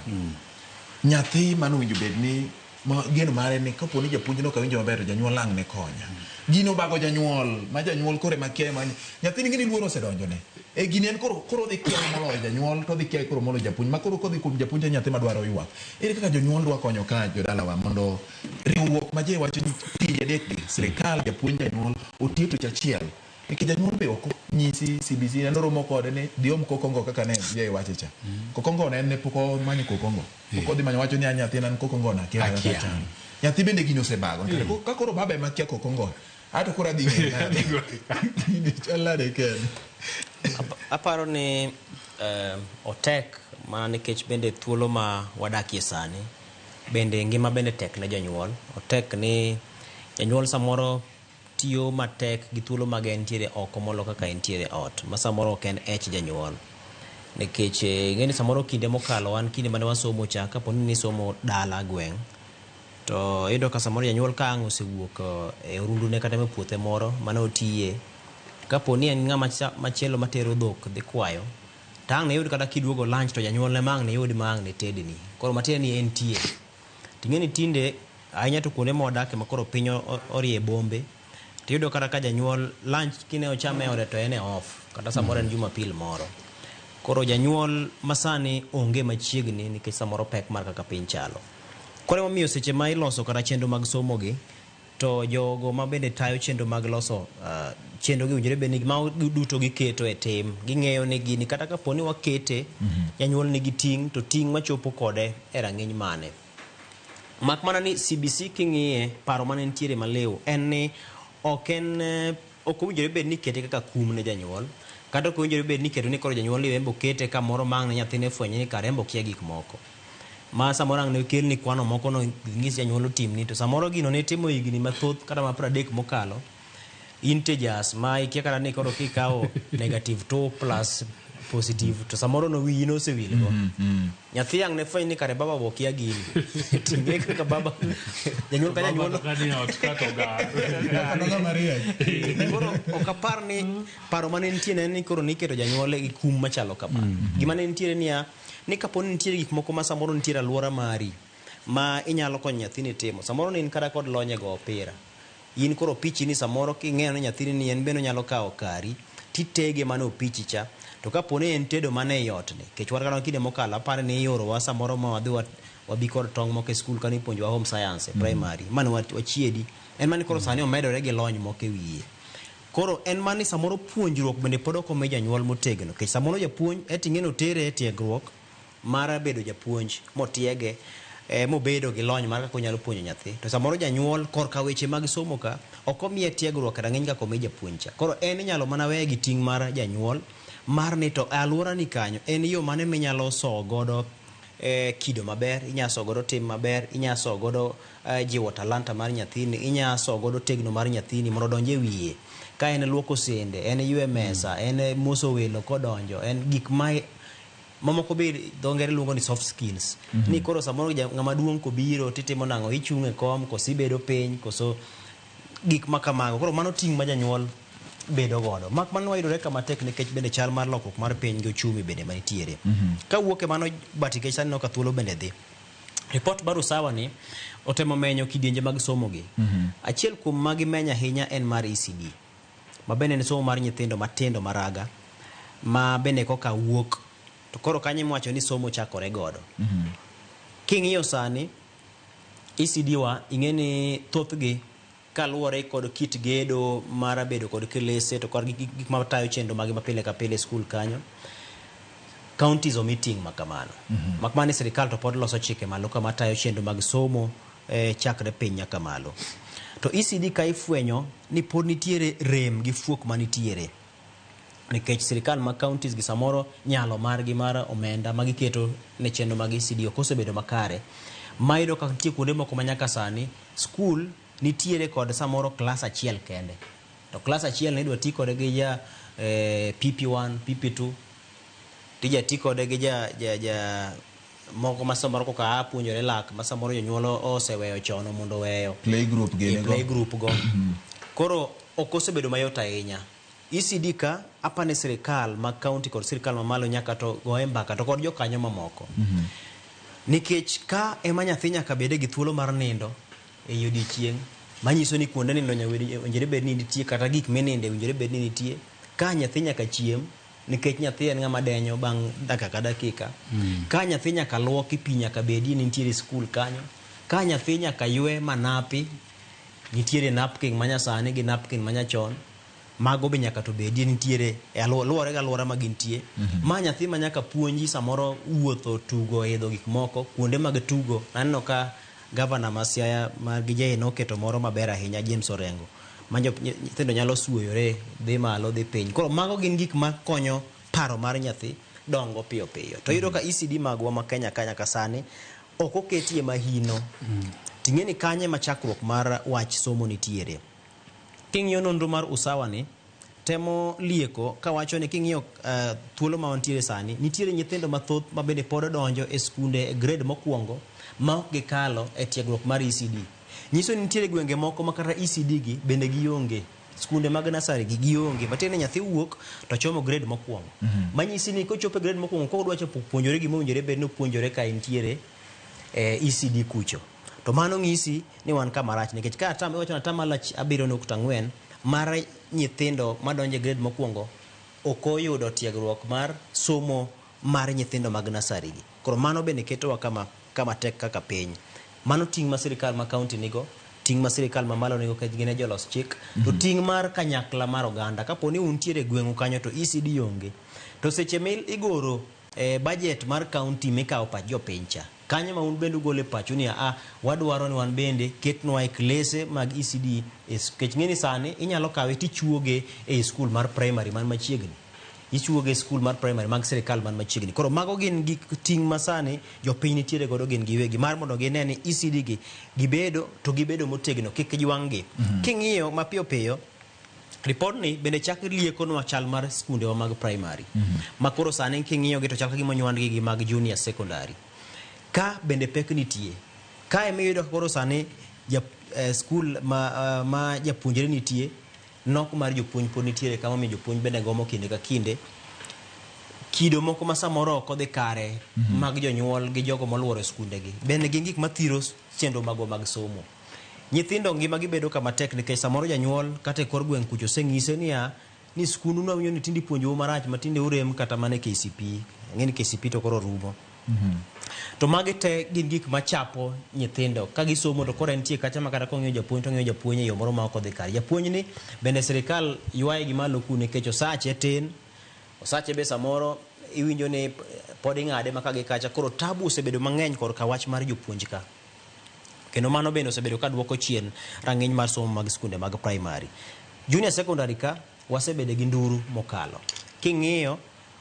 S1: Nyathi mane owinjo bed ni ma geno mare ni kapo ni japuonj no ok awinjo maber to janyuol ang' ne konya. Gini obago janyuol ma janyuol koro ema kia ema nyathini ing'e ni luoro osedonjone. E gini en koro koro odhi kia moloyo janyuol to odhi kia koro moloyo japuonj ma koro kodhi kuom japuonj to nyathi madwaro ywak. Ere kaka jonyuol dwa konyo ka jodalawa mondo riwruok ma Jay wacho ni tije adek gi sirikal, japuonj, janyuol otiyo tich achiel. Nikech janyuol be ok nyisi CBC en oromo kode ni dhi om kokongo kaka ne Jay wacho cha. Kokongo ne en ne pok omanyo kokongo. Pok odhi manyo wacho ni a nyathina an kokongo na akia kaka
S2: Akia.
S1: chalo. Nyathi bende gini osebago. Ka koro baba ema kia kokongo. Ato koro adhi ng'eyo nade. Gini chal nade Ken?
S4: Aparo ni otek mana nikech bende thuolo ma wadakie sani bende ngima bende tek ne jonyuol. Otek ni janyuol samoro tiyo matek gi thuolo mag entiere oko molo kaka entiere ot ma samoro ok en ech janyuol. Nikech ing'e ni samoro kinde mokalo wan kinde mane wasomo cha kapo ni nisomo dala gweng' to iyudo ka samoro janyuol ka ang' osewuok e orundune kata e puothe moro mane otiye, kapo ni en ng'ama machielo matero dhok dhi kwayo, to ang' niyud kata kiduogo lunch to janyuol ema ang' niyud ma ang' ne tedni. Koro matiende ni entie. Ting'e ni tinde ahinya to kuonde ma wadake ma koro piny orie bombe, tiyudo kata ka janyuol lunch kine ochame e ode to en e off, kata samoro en Jumapil moro. Koro janyuol masani onge machiegni nikech samoro pek mar kaka piny chalo. Koro emomiyo seche ma iloso kata chenro mag somo gi, to jogo ma bende tayo chenro mag loso chenro gi owinjore bed ni mago duto giketo e tim. Ging'eyo ni gini kata kapo ni wakete, janyuol nigi ting' to ting' machopo kode e rang'iny mane. Mak mana ni CBC king'iye, paro mane nitiere maliw en ni ok en ok owinjore bed ni ikete kaka kum ne janyuol, kata ok owinjore bed ni iketo ni koro janyuol ni embe okete kamoro ma ang' ne nyathine fwenyo ni kare embe okia gik moko. Ma samoro ang' ne okelni kwano moko no nyis janyuol otimni to samoro gino ne itimo higni mathoth kata ma 30 mokalo integers ma ikia kata ni koro kikawo negative 2 plus positive to samoro no wiyi nosewilgo. Nyathi ang' ne fweny ni kare baba bo kia gini. Ting'e kaka baba janyuol ka janyuol
S2: Baba to ka ni ot ka to gar.
S1: Kata mariek.
S4: Koro ok apar ni paro mane nitie ne en ni koro niketo janyuol e kum machalo kama. Gima ne nitiere niya, ni kapo ni nitiere gik moko ma samoro nitiere alwora mari ma inyalo konyo nyathini timo. Samoro ne in kata kod lony e go opira. In koro opichi ni samoro king'eyo ni nyathini ni en bende onyalo kawo kari, titege mana opichi cha. To kapo ni en tedo mana ei ot ni, nikech wan kata kinde mokalo aparo ni iorowa samoro ma wadhi wabi kod tong' moko e skul kane ipuonjowa home science e primary, mane wachiedi. En mana ni koro sani omedore gi lony moko e wiye. Koro en mana ni samoro puonjruok bende pod ok omi janyuol motegno. Nikech samoro japuonj eti ing'e ni otere e tiegruok mar bedo japuonj motiege mobedo gi lony mar kaka onyalo puonjo nyathi. To samoro janyuol korka weche mag somo ka ok omiye tiegruok e rang'iny kaka omi japuonj cha. Koro en inyalo mana weye gi ting' mar janyuol mar ni to e alwora ni kanyo en yo mane minyalo sowo godo kido maber, inyalo sowo godo tim maber, inyalo sowo godo jiwo talanta mar nyathini, inyalo sowo godo tegno mar nyathini mondo odonj e wiye. Ka en luoko sende, en ywe mesa, en moso welo kodonjo, en gik ma mamoko be dho ngere luongo ni soft skills. Ni koro samoro ng'ama duong' kobiro titimo nang'o, ichung' e kom, koso ibedo piny, koso gik ma kamago. Koro mano ting' ma janyuol bedo godo. Mak mana wayudore kama tek nikech bende chal mar lokruok mar piny gi uchumi bende manitiere. Kawuok e mano but nikech sani aneno ka thuolo bende dhi. Ripot mar Usawa ni otemo menyo kidienje mag somo gi. Achiel kuom magi menyo ahinya en mar ECD. Ma bende en somo mar nyithindo matindo maraga ma bende koka wuok to koro kanyo ema ni somo chakore godo. King'iyo sani ECD wa ing'e ni thothgi kaluwore kod kit gedo mar bedo kod kilese to kod gik matayo chenro magi mapile ka pile e skul kanyo counties omi ting' ma kamano. Mak mana ni sirikal to pod loso chike malo kama tayo chenro mag somo chakre piny nyaka malo. To ECD ka ifwenyo ni pod nitiere rem gi fuok manitiere nikech sirikal mag counties gi samoro nyalo margi mar omenda ma giketo ne chenro mag ECD ok osebedo makare. Ma iyudo ka nitie kuonde moko ma nyaka sani skul nitiere kod samoro klas achiel kende. To klas achiel ne idwa ti kode gi ja PP1, PP2 tija ti kode gi ja moko ma samoro koka a puonjore lak ma samoro jonyuol oseweyo chon mondo oweyo
S1: Playgroup gini go.
S4: Playgroup go. Koro ok osebedo mayot ahinya. ECD ka apani sirikal mag county kod sirikal mamalo nyaka to goye mbaka to kod jokanyo mamoko. Nikech ka ema nyathi nyaka bede gi thuolo mar nindo e odiochieng' manyiso ni kuonde nindo owinjore bed ni nitie kata gik mininde owinjore bed ni nitie. Ka nyathi nyaka chiem nikech nyathi en ng'ama denyo bang' dakika ka dakika. Ka nyathi nyaka luoki pi nyaka bedie ni nitiere skul kanyo. Ka nyathi nyaka ywe manapi nitiere napkin manyasani gi napkin manyachon. Mago be nyaka to bedie nitiere e luwore gi alwora ma gintie. Ma nyathi ma nyaka puonji samoro wuotho, tugo, idho gik moko, kuonde mag tugo. Aneno ka gavana ma Siaya ma gi noketo moro maber ahinya James Orengo. Ma nyithindo nyalo suoyore, dhi malo, dhi piny. Koro mago gin gik makonyo paro mar nyathi dongo piyo piyo. To iyudo ka ECD magwa ma Kenya ka nyaka sani ok oketie mahino. Ting'e ni kanye ma chakruok mar wach somo nitiere. King'iyo nonro mar Usawa ni, temo lieko kawacho ni king'iyo thuolo ma wantiere sani, nitiere nyithindo mathoth ma bende pod odonjo e skunde e grade mokwongo ma ok gikalo e tiegruok mar ECD. Nyiso ni nitiere gwenge moko ma kata ECD gi bende gionge. Skunde mag nasari gi gionge. Matiende ni nyathi wuok to chomo grade mokwongo. Manyisi ni kochopo e grade mokwongo kodwa chopo puonjore gima owinjore bed ni opuonjore ka entiere e ECD kucho. To mano ng'isi ni wan kama rach nikech ka atam iwacho ni atamalo 7.4 mar nyithindo madonjo e grade mokwongo ok oyudo tiegruok mar somo mar nyithindo mag nasari gi. Koro mano bende ketowa kama tek kaka piny. Mano ting' ma sirikal ma county nigo, ting' ma sirikal mamalo nigo nikech gin e jolos chik, to ting' mar kanyakla mar oganda. Kapo ni untiere e gweng'u kanyo to ECD onge, to seche mi igoro budget mar county mikawo pach jopiny cha, kanyo ma un bende ugolo e pachu ni a wadwaro ni wan bende ketnwa e klese mag ECD nikech ng'e ni sani inyalo kawe tichuoge e skul mar primary man machiegni. Ichuoge e skul mar primary mag sirikal man machiegni. Koro mago gin gik ting' ma sani jopiny nitiere godo gin giwegi mar mondo gine ni ECD gi gibedo to gibedo motegno kik jwang' gi. King'iyo mapiyo piyo report ni bende chak liekonwa chal mar skundewa mag primary. Ma koro sani king'iyo gi to chal ka gima onywandgi gi mag junior secondary. Ka bende pek nitie. Ka ema iyudo ka koro sani skul ma japuonjre nitie, nok mar jopuonj pod nitiere kama omiyo jopuonj bende gomo kinde ka kinde. Kido moko ma samoro ok odhi kare mag jonyuol gi jogo moluoro skundegi bende gin gik mathiro chenro magwa mag somo. Nyithindo ngima gi bedo kama tek nikech samoro janyuol kata e kor gweng' kucho oseng'ise niya ni skundu no awinjo ni tinde ipuonjou marach ma tinde urem kata mana e KCPE. Ang'e ni KCPE to koro rumo. To magi te gin gik machapo nyithindo ka gisomo to koro entie kacha ma kata kong'iyo japuonj to ong'iyo japuonj e yo moro ma ok odhi kare. Japuonj ni bende sirikal ywaye gi malo ku nikech osache tin, osache be samoro iwinjo ni pod ing'ade maka gi kacha. Koro tabu osebedo mang'eny korka wach mar jopuonj ka. Kendo mano bende osebedo ka duoko chien rang'iny mar somo mag skunde mag primary. Junior secondary ka wasebedo gi nduru mokalo. King'iyo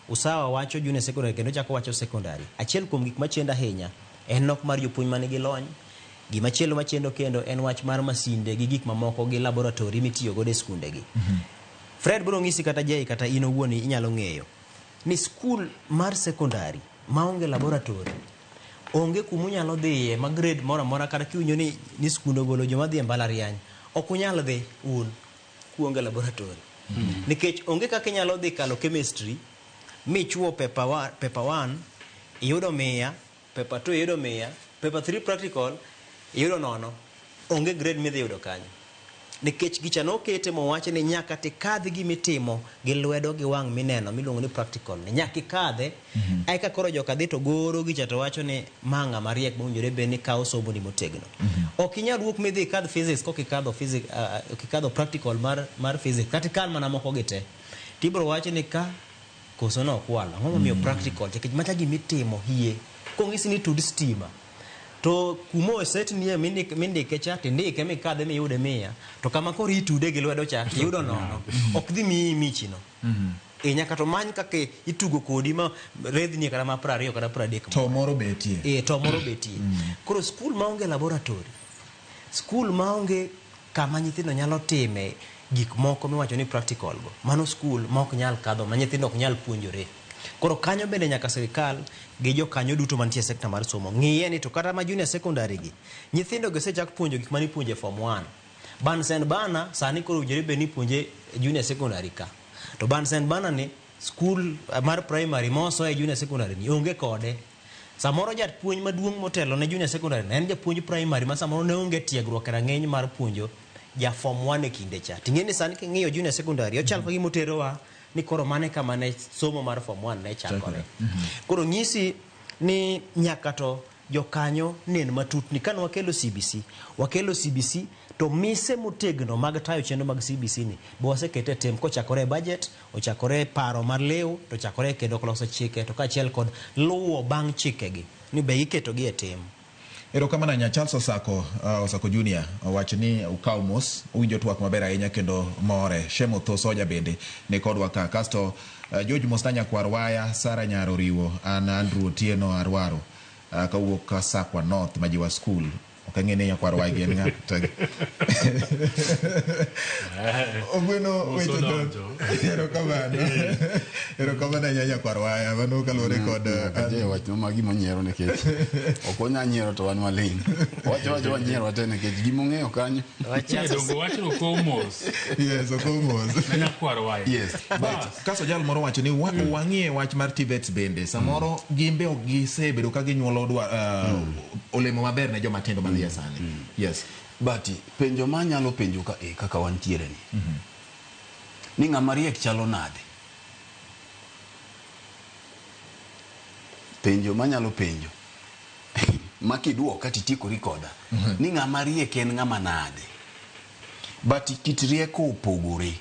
S4: Usawa wacho junior secondary kendo chako wacho secondary. Achiel kuom gik machendo ahinya en nok mar jopuonj manigi lony. Gimachielo machendo kendo en wach mar masinde gi gik mamoko gi laboratory mitiyo godo e skunde gi. Fred biro ng'isi kata Jay kata in owuon inyalo ng'eyo ni skul mar secondary maonge laboratory onge kuma unyalo dhiye ma grade moro amora kata kiwinjo ni skund ogolo joma dhi e mbalariany ok unyal dhi un kuonge laboratory. Nikech onge kaka inyalo dhi kalo chemistry michuo paper 1, paper 1 iyudo 100, paper 2 iyudo 100, paper 3 practical iyudo 0. Onge grade midhi yudo kanyo. Nikech gicha nokete mowachi ni nyaka tikadh gimitimo gi lwedo gi wang' mineno miluongo ni practical ni nyaka ikadhe. Eka koro joka dhi to goro gicha to wacho ni ma ng'ama riek mowinjore bed ni kawo somo ni motegno. Ok inyal wuok midhi ikadh physics kok ikadho physics, ok ikadho practical mar physics kata ikal mana moko gi te. Tibiro wacho ni ka koso nokwalo. Ang'o momiyo practical? Nikech macha gimitimo hie. Kong'isi ni tud stima to kuma osetnie mindike cha tindike mikadhe miyude 100 to kama koro itude gi lwedo cha tiyudo 0 ok dhi miyi michino. Nyaka to many kaka itugo kodi ma redhni kata ma 20 kata 30
S1: To moro betie.
S4: To moro betie. Koro skul maonge laboratory, skul maonge kama nyithindo nyalo time gik moko miwacho ni practical go, mano skul ma ok nyal kadho, ma nyithindo ok nyal puonjore. Koro kanyo bende nyaka sirikal gi jokanyo duto mantie e sekta mar somo ng'iye ni to kata ma junior secondary gi nyithindo gi osechak puonjo gik mane ipuonjo e form 1. Bunsen burner sani koro owinjore bed ni ipuonje junior secondary ka. To Bunsen burner ni skul mar primary mosoe junior secondary ni onge kode. Samoro japuonj maduong' motelo ne junior secondary ne en japuonj primary ma samoro ne onge tiegruok e rang'iny mar puonjo ja form 1 e kinde cha. Ting'e ni sani king'iyo junior secondary ochal ka gima oterowa ni koro mane kama ne somo mar form 1 ne chakore. Koro nyisi ni nyaka to jokanyo nen matut ni kane wakelo CBC, wakelo CBC to mise motegno mag tayo chenro mag CBC ni be wasekete e tim kochakore e budget, ochakore e paro mar lew, to ochakore kendo loso chike to kaachiel kod luwo bang' chikegi ni be iketogi e tim.
S1: Erokamano ahinya Charles Osako, Osako Junior owacho ni ukaw mos, uwinjo twak maber ahinya kendo more. Shem Otho Soja bende ni kodwa ka. Kasto George Mosna Nyakwar Waya, Sara Nyaro Riwo, an Andrew Otieno Arwaro, kawuok Sakwa North Majiwa School. Ok ang'e ni Nyakwar Waya gi en ng'a. Ogweno weche thoth. Erokamano. Erokamano ahinya Nyakwar Waya. Mano kaluwore kod
S3: Aje wach ma gima nyiero nikech ok wanyal nyiero to wan maling. Wacho wacho wanyiero wate nikech gima ong'eyo kanyo.
S2: Dongo wachno komos.
S1: Yes, okomos.
S2: Ne Nyakwar Waya.
S3: Yes.
S1: Kaso jal moro wacho ni wang'iye wach mar TVETs bende. Samoro gimbe ok gisebedo ka ginyuolo olemo maber ne joma tindo madhi e sani. Yes.
S3: But penjo ma anyalo penjo ka kaka wantiere ni. Ni ng'ama riek chalo nade? Penjo manyalo penjo. Ma kiduoka titiekori koda. Ni ng'ama riek en ng'ama nade? But kit rieko opogore.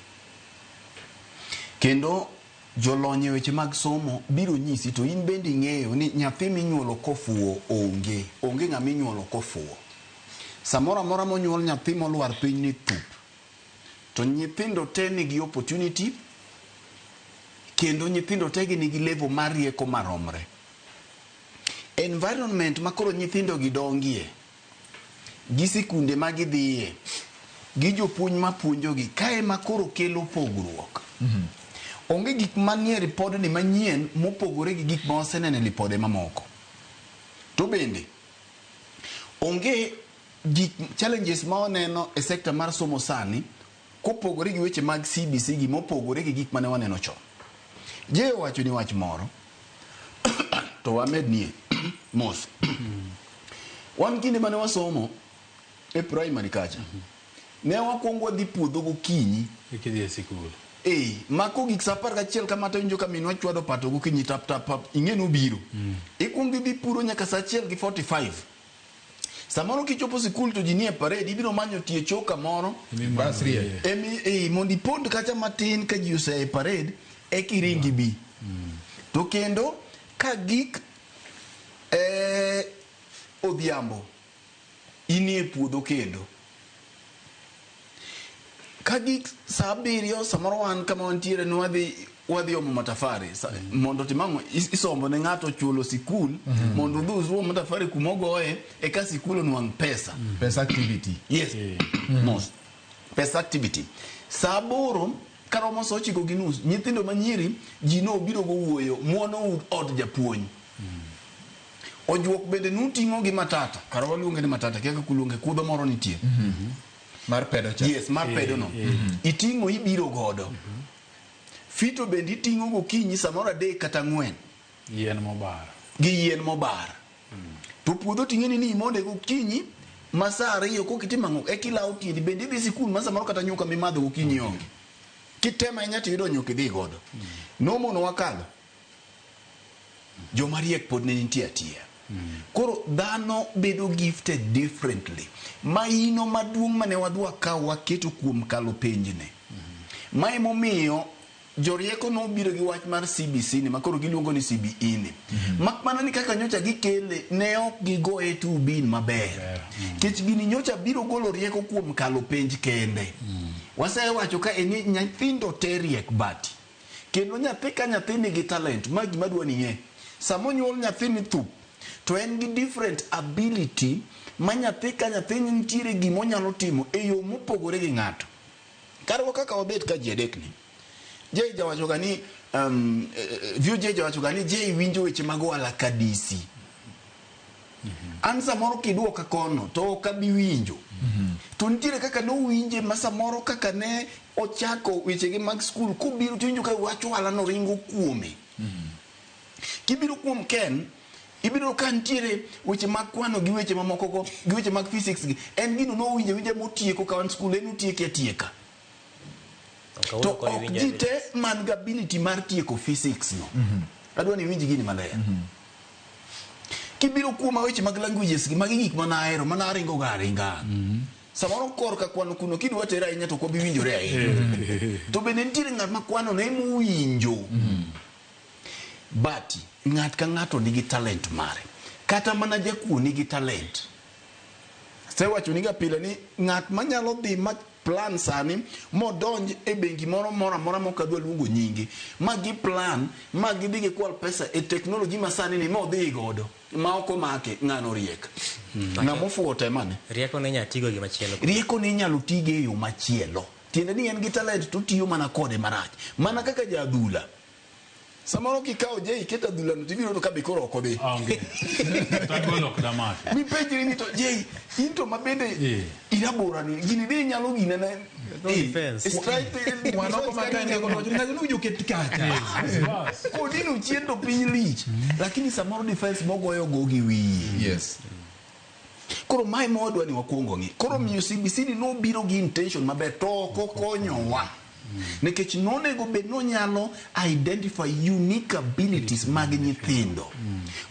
S3: Kendo jolony e weche mag somo biro nyisi to in bende ing'eyo ni nyathi minyuolo kofuwo onge. Onge ng'ama inyuolo kofuwo. Samoro amora monyuol nyathi molwar piny ni thup. To nyithindo te nigi opportunity kendo nyithindo te gi nigi level mar rieko maromre. Environment ma koro nyithindo gi dongie, gi sikunde ma gidhiye, gi jopuonj ma puonjogi, kae ma koro kelo pogruok. Onge gik manie ripodni manyien mopogore gi gik ma waseneno e ripode mamoko. To bende, onge gik challenges ma waneno e sekta mar somo sani kopogore gi weche mag CBC gi mopogore gi gik mane waneno chon. Je owacho ni wach moro to wamed nie mos. Wan kinde mane wasomo e primary kacha, ne wakwongo wadhi puodho gokinyi.
S2: Kidhi e sikul.
S3: Mako gik saa 11 kama to iwinjo ka minwa chwado pato gokinyi tap tap tap, ing'e ni obiro. Ikwongo idhi puro nyaka saa 1:45. Samoro kichopo sikul to ji nie parade, ibiro manyo tie choo kamoro.
S1: Bas rie.
S3: Mondo ipond kacha matin ka ji osea e parade, eka iring ibi. To kendo ka gik odhiambo, inie puodho kendo. Ka gik saa 7, samoro wan kama wantiere ni wadhi omo matafari. Mondo tim ang'o? Isombo ne ng'ato chulo sikul, mondo udhi usom matafari kuma ogoye, eka sikul onwang' pesa.
S1: Pesa activity.
S3: Yes. Mos. Pesa activity. Saa 8, karomo saa 9:30, nyithindo manyiri, ji nobiro go wuoyo, muono od japuonj. Ojuok bende nuting'o gi matata. Kara waluonge ni matata, kia kaka uluonge, kudho moro nitie.
S1: Mar pedo cha.
S3: Yes, mar pedo no. Iting'o ibiro godo. Fito bende iting'o gokinyi samoro 3 kata 4.
S2: Yien mobar.
S3: Gi yien mobar. To puodho ting'eni ni imonde gokinyi ma saa 2 kokitimo ang'o ekilawo tiendi bende idhi sikul ma samoro kata nyuka mimadho gokinyi onge. Kitemo ahinya tiyudo nyuka idhi godo. Nomono wakalo. Joma riek pod ne nitie atiya. Koro dhano bedo gifted differently. Maino maduong' mane wadhi wakawo waketo kuom kalo penjne. Ma emomiyo jorieko nobiro gi wach mar CBC ni makoro giluongo ni CBE ni. Mak mana ni kaka nyocha gikele ne ok gigoye tubin maber. Kech gini nyocha biro golo rieko kuom kalo penj kende. Wasewacho ka en ni nyithindo te riek bati. Kendo nyathi ka nyathi nigi talent, ma gima adwa ni ing'e. Sama onyuol nyathi ni thup, to en gi different ability ma nyathi ka nyathi nitiere gima onyalo timo e yo mopogore gi ng'ato. Karwa kaka wabet ka ji adek ni. Jay jawacho ga ni VOJ jawacho ga ni Jay winjo weche mag ohala ka DC. An samoro kiduoka kono to ok abi winjo. To nitiere kaka nowinje ma samoro kaka ne ochako wechege mag skul kobiro to iwinjo ka wach ohala no ringo kuome. Kibiro kuom Ken, ibiro ka nitiere weche mag kwano gi weche mamoko go, gi weche mag physics gi. En gino nowinjo awinja motieko ka wan skul, en otieke atieka. To ok ji te man gi ability mar tieko physics no. Adwa ni iwinj gini maler. Kibiro kuoma weche mag languages gi, magi gik mana ahero, mana aringo ga aringa. Samoro korka kwano kuno kidwa tera ahinya to ok wabi winjore ahinya. To bende nitiere ng'at ma kwano ne mowinjo. But ng'at ka ng'ato nigi talent mare. Kata mana jakuo nigi talent. Asewacho ni ga pile ni ng'at manyalo dhi ma plan sani modonj e bengi moro moro amora mok adwa luongo nyinge ma gi plan ma gidhi gikwal pesa e technology ma sani ni modhi godo ma ok omake ng'ano riek. Ng'ama ofuwo temane.
S4: Rieko ne inyalo tigo gi machielo.
S3: Rieko ne inyalo tigo e yo machielo. Tiende ni en gi talent to otiyo mana kode marach. Mana kaka ja adhula. Samoro kikawo Jay iketo adhula no tibiro yudo ka be koro ok odhi.
S2: Onge. Kata gol ok damaki.
S3: Mipenjri ni to Jay in to mabende irabora ni gini de inyalo gine ne
S4: No defense.
S3: Strike
S1: Wanoko ma ka en go to ng'ato nowinjo ket kacha.
S2: Bas.
S3: Kodino chien to piny lich. Lakini samoro defense mogoyo go gi wiye.
S1: Yes.
S3: Koro mae ma wadwa ni wakwongo ng'i. Koro miyo CBC ni nobiro gi intention maber to ok okonyowa. Nikech nonego bed nonyalo identify unique abilities mag nyithindo.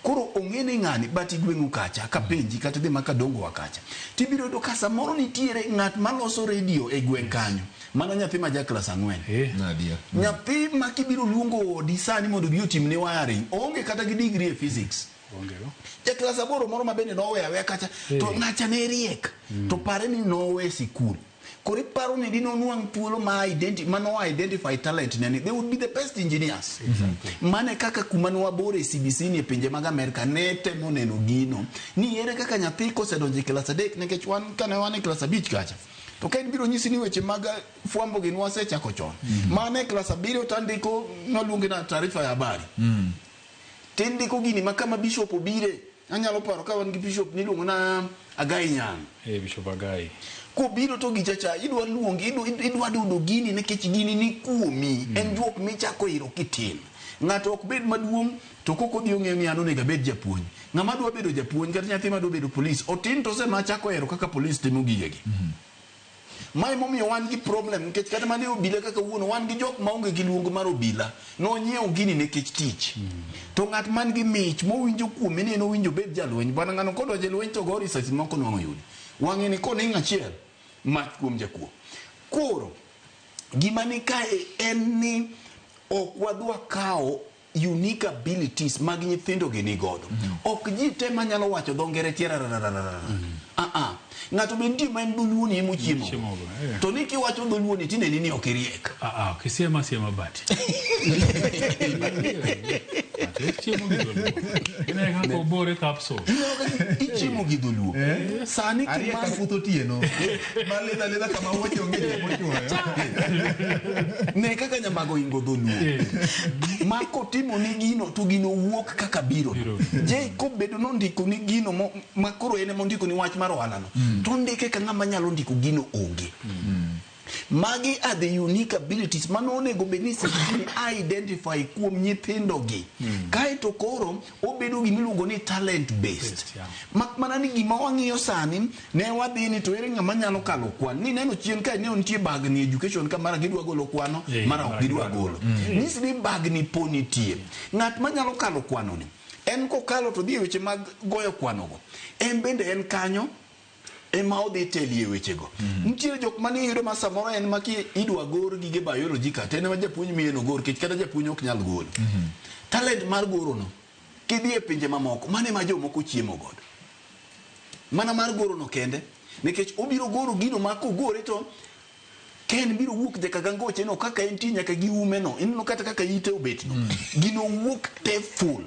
S3: Koro ong'e ni ng'ani but igweng'u kacha kapenji kata dhi makadongo wa kacha. Tibiro yudo ka samoro nitiere ng'at maloso radio e gweng' kanyo. Mana nyathi ma ja klas 4.
S1: Nadia.
S3: Nyathi ma kibiro luongo odi sani mondo obi otimni wiring oonge kata gi degree e physics.
S2: Onge go.
S3: Ja klas 8 moro ma bende noweyo aweya kacha to ng'acha ne riek to pare ni nowe sikul. Koro iparo ni dine onwang' thuolo ma mano identify talent ne ni they would be the best engineers. Mane kaka kuma ne wabore e CBC ni e pinje mag Amerika ne temo neno gino ni ere kaka nyathi kosedonjo e klas 3 nikech wan kane wan e klas 5 kacha to ka en biro nyisi ni weche mag fwambo gi nwasechako chon. Mane klas 7 to andiko nwaluonge na taarifa ya habari. Tindiko gini ma kama bishop obire anyalo paro ka wan gi bishop niluongo na Agai Nyang'.
S2: Bishop Agai.
S3: Kobiro to gicha cha idwa luongi idwa dudo gini nikech gini ni kuomi. En juok michako iro kitin. Ng'ato ok bed maduong' to kok odhi ong'eyo ni an onego abed japuonj. Ng'ama dwa bedo japuonj kata nyathi madwa bedo polis otin to osema chako hero kaka polis timo gigegi. Mae momiyo wan gi problem nikech kata mana e obila kaka wuono wan gi jok maonge gi luong mar obila nonyiewo gini nikech tich. To ng'at man gi mich mowinjo kuome ni en owinjo obed jalweny bwana ng'ano kodonjo e lweny to go risasi moko nwang'o yudi. Wang'e ni koning' achiel mach kuom jakuo. Koro gima ni kae en ni ok wadwa kawo unique abilities mag nyithindo gi ni godo. Ok ji te manyalo wacho dho ngere tiera rararara. Ng'ato be nitie ma en dholuo ni ema ochiemo. To ni kiwacho dholuo ni tineni ni ok iriek.
S2: Kisiema siema bati. Dhok chiemo gi dholuo. Ineno kaka obore capsule.
S3: Ineno kaka ichiemo gi dholuo. Sani
S1: Ariyo ka
S3: Kimani
S1: puth otieno. Malidha lidha kama wuoche onge joma ochuoyo.
S3: ne kaka nyamago ingo dholuo. Ma kotimo ni gino to gino wuok kaka biro.
S2: Biro.
S3: Je kobedo nondiko ni gino ma koro en ema ondiko ni wach mar ohala no. To ondike ka ng'ama nyalo ndiko gino onge. Magi are the unique abilities mano onego bed ni seche identify kuom nyithindo gi. Kaeto koro obedo gima iluongo ni talent based.
S2: Based, yeah.
S3: Mak mana ni gima wang'iyo sani ne wadhi ni to ere ng'ama nyalo kalo kwan. Ni neno chien kae ne nitie bagni education ka mara gidwa golo kwano, mara ok
S2: mara
S3: gidwa
S2: gidwa
S3: golo. Nyisi ni bagni po nitie. Ng'at manyalo kalo kwano ni, en kokalo to dhi e weche mag goyo kwanogo. En bende en kanyo ema odhi telie wechego. Nitiere jok mane iyudo ma samoro en ma ki idwa gor gige biology ka to en ema japuonj miye nogor nikech kata japuonj ok nyal golo. Talent mar goro no kidhi e pinje mamoko mano ema jomoko chiemo godo. Mana mar goro no kende nikech obiro goro gino ma kogore to Ken biro wuok nyaka gangoche no kaka entie nyaka gi ume no ineno kata kaka ite obet no gino wuok te full.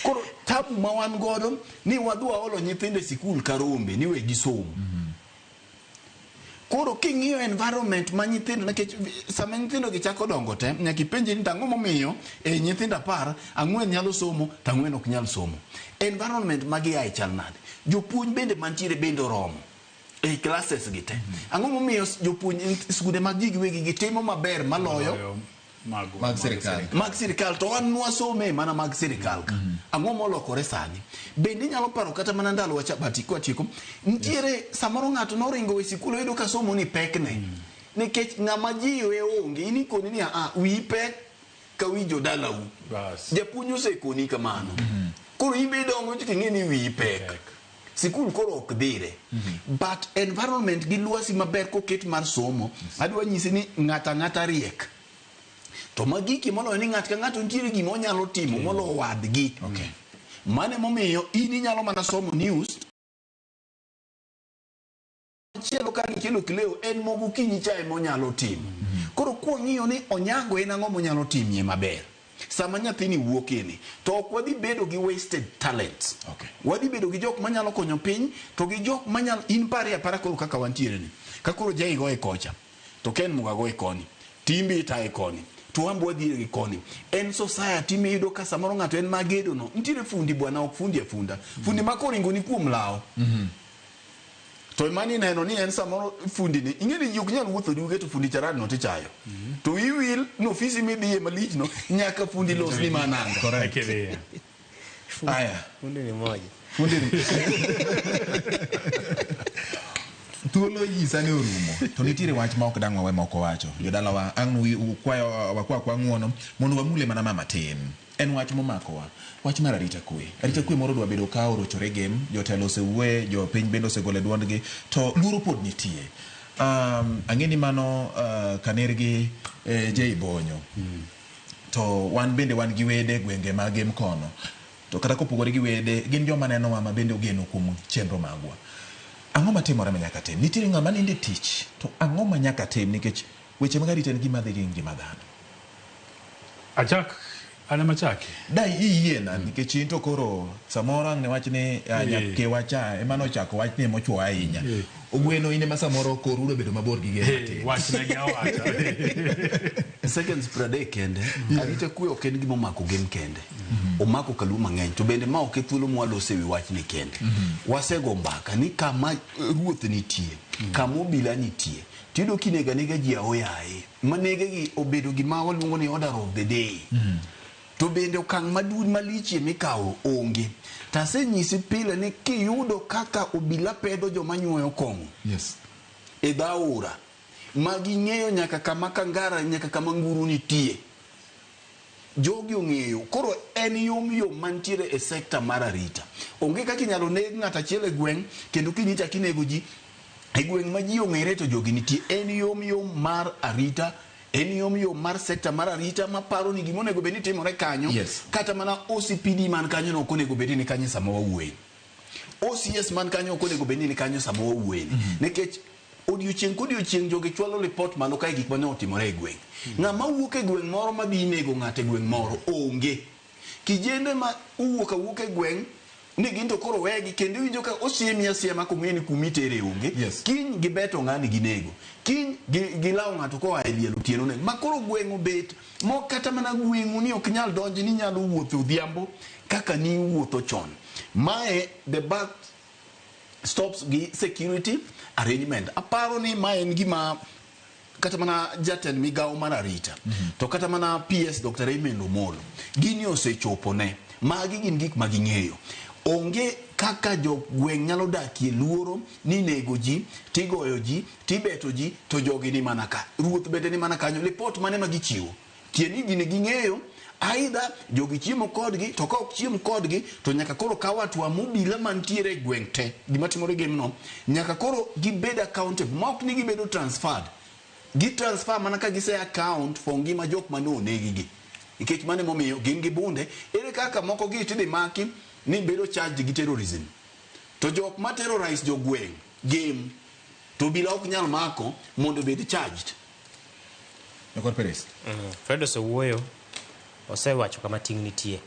S3: Koro tabu ma wan godo ni wadhi waolo nyithindo e sikul ka rombe ni we gisom. Koro king'iyo environment ma nyithindo nikech sama nyithindo gi chako dongo te nyaka ipenji ni to ang'o momiyo e nyithindo 10 4 nyalo somo to 4 ok nyal somo. Environment ma giaye chal nade? Jopuonj bende mantiere bende oromo e classes gi te. Ang'o momiyo jopuonj skunde mag ji giwegi gitimo maber maloyo
S1: Mag sirikal.
S3: mag sirikal to wan nwasome mana mag sirikal ka. Ang'o molokore sani? Bende inyalo paro kata mana ndalo wa chabati kwatieko, nitiere samoro ng'ato noringo e sikul oyudo ka somo ni pekne. Nikech ng'ama jiwe onge, in ikoni ni a wiyi pek ka wi jodalau.
S2: Bas.
S3: Japuonj osekoni kamano. Koro in be idongo to ing'e ni wiyi pek.
S2: Pek.
S3: Sikul koro ok dhire. But environment gi lwasi maber koket mar somo, adwa nyisi ni ng'ato ang'ata riek. To magiki moloyo ni ng'ato ka ng'ato nitiere gima onyalo timo moloyo wadgi.
S1: Okay.
S3: Mano emomiyo in inyalo mana somo news. Machielo ka nikelo kileo en mogokinyi cha ema onyalo timo. Koro kwang'iyo ni Onyango en ang'o monyalo timie maber. Sama nyathini wuokeni to ok wadhi bedo gi wasted talents.
S1: Okay.
S3: Wadhi bedo gi jok manyalo konyo piny to gi jok manyalo in parie apara koro kaka wantiere ni. Ka koro Jai goye kocha to Ken Muga goye koni, Timbi itaye koni, to wan be wadhi gi koni. En society miyudo ka samoro ng'ato en magedo no. Nitiere fundi bwana ok fundi afunda. Fundi ma koringo ni kuom law. To mani neno ni en samoro fundi ni ing'e ni ji ok nyal wuotho duge to fundi charani no tichayo. To iwil no ofisi midhiye malich no nyaka fundi losni mananga.
S1: Correct.
S2: Ekidhiye.
S1: Aya.
S4: Fundi ni moja.
S1: Fundi ni. Thuolo nyisa ni orumo to nitiere wach ma ok dang' wawe moko wacho. Jodalawa ang' ukwayo wakwa kwa ng'uono mondo wamule mana ma matin. En wach momakowa. Wach mar arita kwe. Arita kwe moro dwa bedo ka orochore gem, jotelo osewuoye, jopiny bende osegolo duondgi, to luoro pod nitie. Ang'e ni mano kanergi Jay Bonyo. To wan bende wan gi wede gwenge mag Gem kono. To kata kopogore gi wede, gin joma nenowa ma bende ogeno kuom chenro magwa. Ang'o matimore ma nyaka tim? Nitiere ng'ama nindo e tich, to ang'o ma nyaka tim nikech weche mag arita en gima dhi gi ngima dhano.
S2: Achak, an ema achaki.
S1: Da iyiena nikech in to koro samoro ang' ne wach ni nyakewa cha ema nochako wach ni emochuo ahinya. Ogweno in ema samoro koru dwa bedo mabor gi gem matin.
S2: Wachne gi awacha.
S3: Seconds 30 kende. Arita kwe ok en gima omako Gem kende. Omako kaluo mang'eny to bende ma ok e thuolo mwalose wi wachni kende. Wasego mbaka ni kama ruoth nitie, kama obila nitie, tiyudo kinego anega ji aoyaye. Manege gi obedo gima waluongo ni order of the day. To bende okang' maduong' malichie mikawo onge. Tasenyisi pile ni kiyudo kaka obila pedho joma nyuoyo kong'o.
S1: Yes.
S3: E dho aora ma ging'eyo nyaka kama kangara nyaka kama nguru nitie. Jogi ong'eyo. Koro en yom yom mantiere e sekta mar arita. Onge kaka inyalo neg ng'ato achiel e gweng' kendo kiny ichak inego ji e gweng' ma ji ong'ere to jogi nitie. En yom yom mar arita, en yom yom mar sekta mar arita maparo ni gima onego bed ni timore kanyo.
S1: Yes.
S3: Kata mana OCPD man kanyo no ok onego bed ni kanyo sama wawuoye. OCS man kanyo ok onego bed ni kanyo sama wawuoye. Nikech odiochieng' kodiochieng' jogi chwalo ripot malo kae gik mane otimore e gweng'. Ng'ama wuok e gweng' moro madhi nego ng'ato e gweng' moro onge. Kijende ma owuok awuoka e gweng' ni gin to koro wegi kendo iwinjo ka osiemi asiema kong'e ni kuma itere onge. Kiny gibeto ng'ani ginego. Kiny gilawo ng'ato koa e liel otieno nego. Ma koro gweng' obet mok kata mana gweng'u ni ok nyal donjo ni nyalo wuotho odhiambo kaka ni wuotho chon. Mae the buck stops gi security arrangement. Aparo ni mae en gima kata mana jatend migawo mar arita to kata mana PS Dr. Raymond Omolo gini osechopo ne magi gin gik ma ging'eyo. Onge kaka jogweng' nyalo dakie luoro ni nego ji, tigoyo ji, tibeto ji to jogi ni mana ka. Ruoth bende ni mana kanyo. Lipot mane ma gichiwo? Tieni gini ging'eyo aidha jogi chiemo kodgi to ka ok chiem kodgi to nyaka koro kaw hatua mobila mantiere e gweng' te. Gima timore Gem no nyaka koro gibed accountable ma ok ni gibedo transferred. Gi transfer mana ka gise account for ngima jok mane onegi gi. Nikech mano emomiyo gin gi bunde. Ere kaka moko gi tidhi maki ni bedo charged gi terrorism. To jok ma terrorize jogweng' Gem to obila ok nyal mako mondo obed charged.
S1: Nyakwar Peres.
S4: Fred osewuoyo, osewacho kama ting' nitie.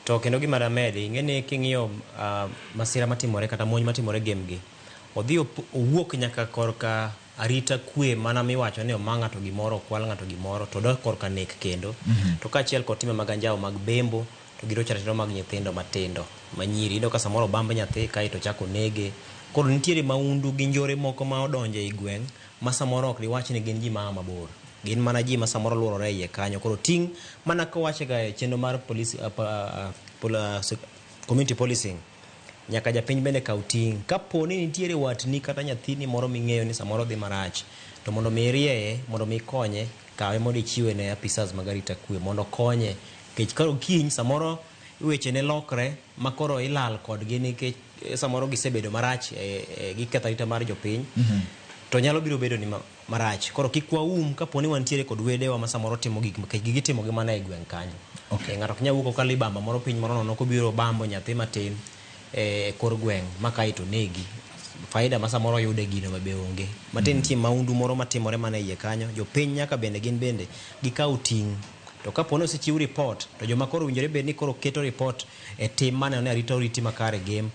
S4: To kendo gima damedi, ing'e ni king'iyo masira matimore kata monj matimore Gem gi, odhi owuok nyaka korka arita kwe mana miwacho ni oma ng'ato gimoro, okwal ng'ato gimoro, to odok korka nek kendo. To kaachiel kod timbe mag anjawo mag bembo, to gi rocho ratiro mag nyithindo matindo manyiri. Iyudo ka samoro obamb nyathi kaeto ochak onege. Koro nitiere maundu gi njore moko ma odonjo ei gweng' ma samoro ok diwach ni gin ji maa mabor. Gin mana ji ma samoro luorore e iye kanyo. Koro ting' mana kowachega e chenro mar police, community policing, nyaka japiny bende kaw ting'. Kapo ni nitiere watni kata nyathini moro ming'eyo ni samoro dhi marach, to mondo mi irieye, mondo mi ikonye, kawe mondo ichiwe ne apisas mag arita kwe mondo okonye. Nikech koro kiny samoro weche ne lokre ma koro ilal kodgi nikech samoro gisebedo marach giketho arita mar jopiny. To nyalo biro bedo ni marach. Koro kik waum kapo ni wantiere kod wedewa ma samoro timo gik nikech gigi timogi mana e gweng' kanyo. Ng'ato ok nyal wuok okalo ibamba moro piny moro nono kobiro bambo nyathi matin e kor gweng' ma kae to negi. Faida ma samoro oyude gino be onge. Matin nitie maundu moro matimore mana e iye kanyo. Jopiny nyaka bende gin bende gikaw ting'. To kapo ni osechiw report to joma koro owinjore bed ni koro keto report e tim maneno ni arita oriti makare Gem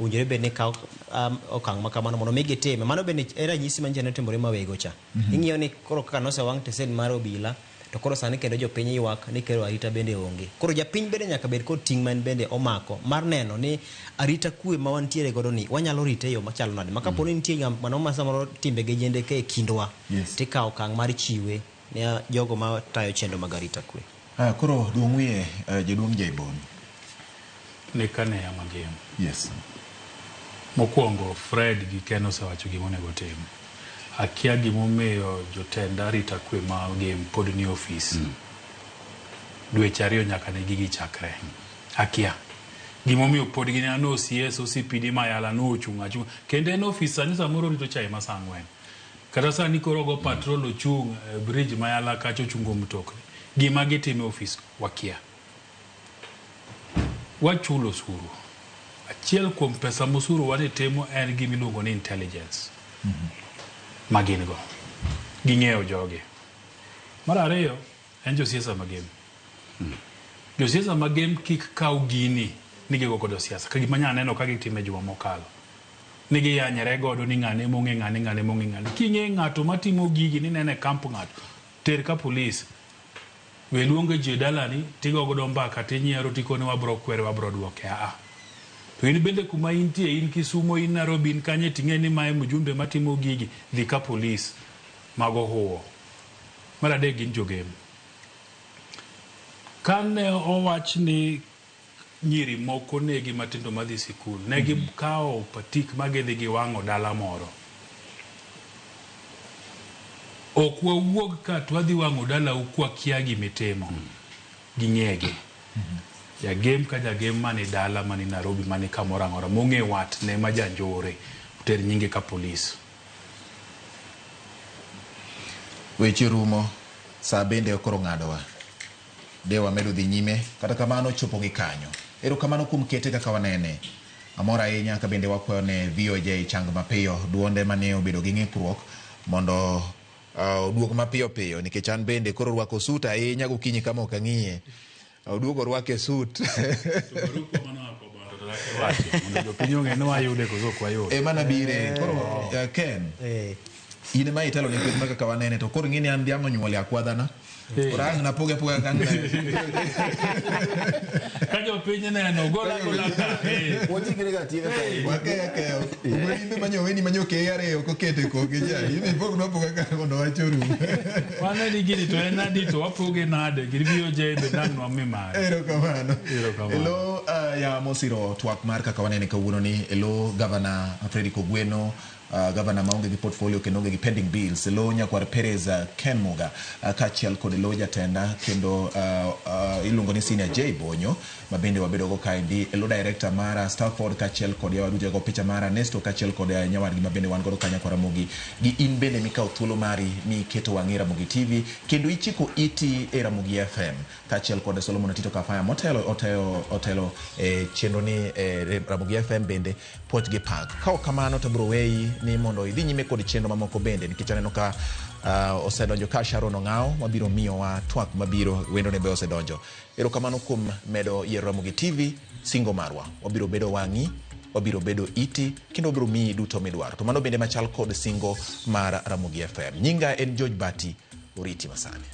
S4: owinjore bed ni kawo okang' ma kamano mondo mi gitime. Mano bende e ranyisi manyiso ni otimore Mawego cha. Ing'iyo ni koro kaka nosewang' tesen mar obila to koro sani kendo jopiny ywak ni koro arita bende onge. Koro japiny bende nyaka bed kod ting' ma en bende omako mar neno ni arita kwe ma wantiere godo ni wanyalo rite e yo machalo nade. Ma kapo ni nitie ng'ama ma samoro timbege jendeke e kindwa tikawo okang' mar chiwe ne jogo ma tayo chenro mag arita kwe.
S1: Koro duong' wiye jaduong' Jaibon.
S2: Ne kane ya Magem. Mokwongo Fred gi Ken osewacho gima onego tim. Akia gimomiyo jotend arita kwe ma Gem pod ni ofis. Dweche ariyo nyaka ne gigi chakre. Akia. Gimomiyo pod gin an OCS, OCPD Mayala nochung' achung'. Kendo en ofis sani samoro rito chai ma saa ang'wen. Kata sani koro go patrol ochung' e bridge Mayala kacha ochungo mtokni. Gima gitimo e ofis wakia. Wachulo osuru. Achiel kuom pesa mosuru wane timo en gima iluongo ni intelligence. Ma gin go. Ging'eyo jogi. Mar ariyo en josiasa magem. Josiasa magem kik kaw gini ni gigo godo siasa. Ka gima nya neno ka gitime juma mokalo. Ni giyanyre godo ni ng'ane mong'e ng'ane ng'ane mong'e ng'ane. King'e ng'ato matimo gigi ni nene kamp ng'ato, ter ka polis. We luongo ji e dalani tigo godo mbaka tinyiero tikone wabro kwere wabro duoke. Aa. To in bende kuma intie, in Kisumo, in Nairobi, in kanye ting'e ni mae mjumbe matimo gigi, dhi ka polis. Mago huo. Mar adek gin jogem. Kane owach ni nyiri moko negi matindo madhi sikul, ne gikawo patik ma gidhi giwang'o dala moro. Ok wawuog ka to wadhi wang'o dalau kwakia gimitimo. Ging'egi. Jagem ka jagem mani dala, mani Nairobi, mani kamoro amora, mong'e watne ma janjore, oter nyinge ka polis.
S1: Weche rumo, saa bende koro ng'adowa. De wamedo dhi nyime, kata kamano chopo gi kanyo. Erokamano kuom kete kaka wanene. Amor ahinya ka bende wakwayo ne VOJ chang mapiyo, duonde mane obedo gi ng'ikruok mondo oduog mapiyo piyo, nikech an bende koro rwako suit ahinya gokinyi kama ok ang'iye. Oduogo orwake suit.
S2: To barupwa mano ako bando to dak iwachi mondo jopiny ong'e ni wayude koso ok wayude.
S1: Ema nabire. Koro Ken, in ema itelo ne kweth ma kaka wanene to koro ing'e ni an dhiang' onyuol e akwadhana. Koro ang' napoge apoga kaka ang'
S2: Ka jopiny neno gola gola ka.
S3: Wachikre ga tieka ka.
S1: Wakeyo akeyo. Ogo imbe manyo weni manyo keyo ariyo kokete koke cha. In ipogno apoga ka mondo wach orum.
S2: Wane ni gini to en adi to wapoge nade gini BOJ be dang' nwami mare.
S1: Erokamano.
S2: Erokamano.
S1: Elo ya mosiro twak mar kaka wanene kawuono ni elo Governor Frederick Ogweno, governor maonge gi portfolio kendo onge gi pending bills, elo nyakwar Perez Ken Muga, kaachiel kod elo jatenda kendo iluongo ni Senior J Bonyo ma bende wabedo go kaendi, elo director mara Stafford kaachiel kod yawa jago picha mara Nesto kaachiel kod nyawadgi ma bende wan godo ka nyakwar Ramogi gi in bende mikawo thuolo mari miketo wang'i e Ramogi TV kendo ichiko iti e Ramogi FM kaachiel kod Solomon Tito Kafaya motelo otelo otelo e chenro ni e Ramogi FM bende puoch gi pak. Ka ok kamano to abiro weyi ni mondo idhi nyime kod chenro mamoko bende nikech aneno ka osedonjo ka Sharon Ong'awo mabiro miyowa twak mabiro wendone be osedonjo. Erokamano kuom medo yiero Ramogi TV singo marwa. Wabiro bedo wang'i, wabiro bedo iti kendo wabiro miyi duto midwaro. To mano bende machal kod singo mar Ramogi FM. Nyinga en George Bati, oriti masani.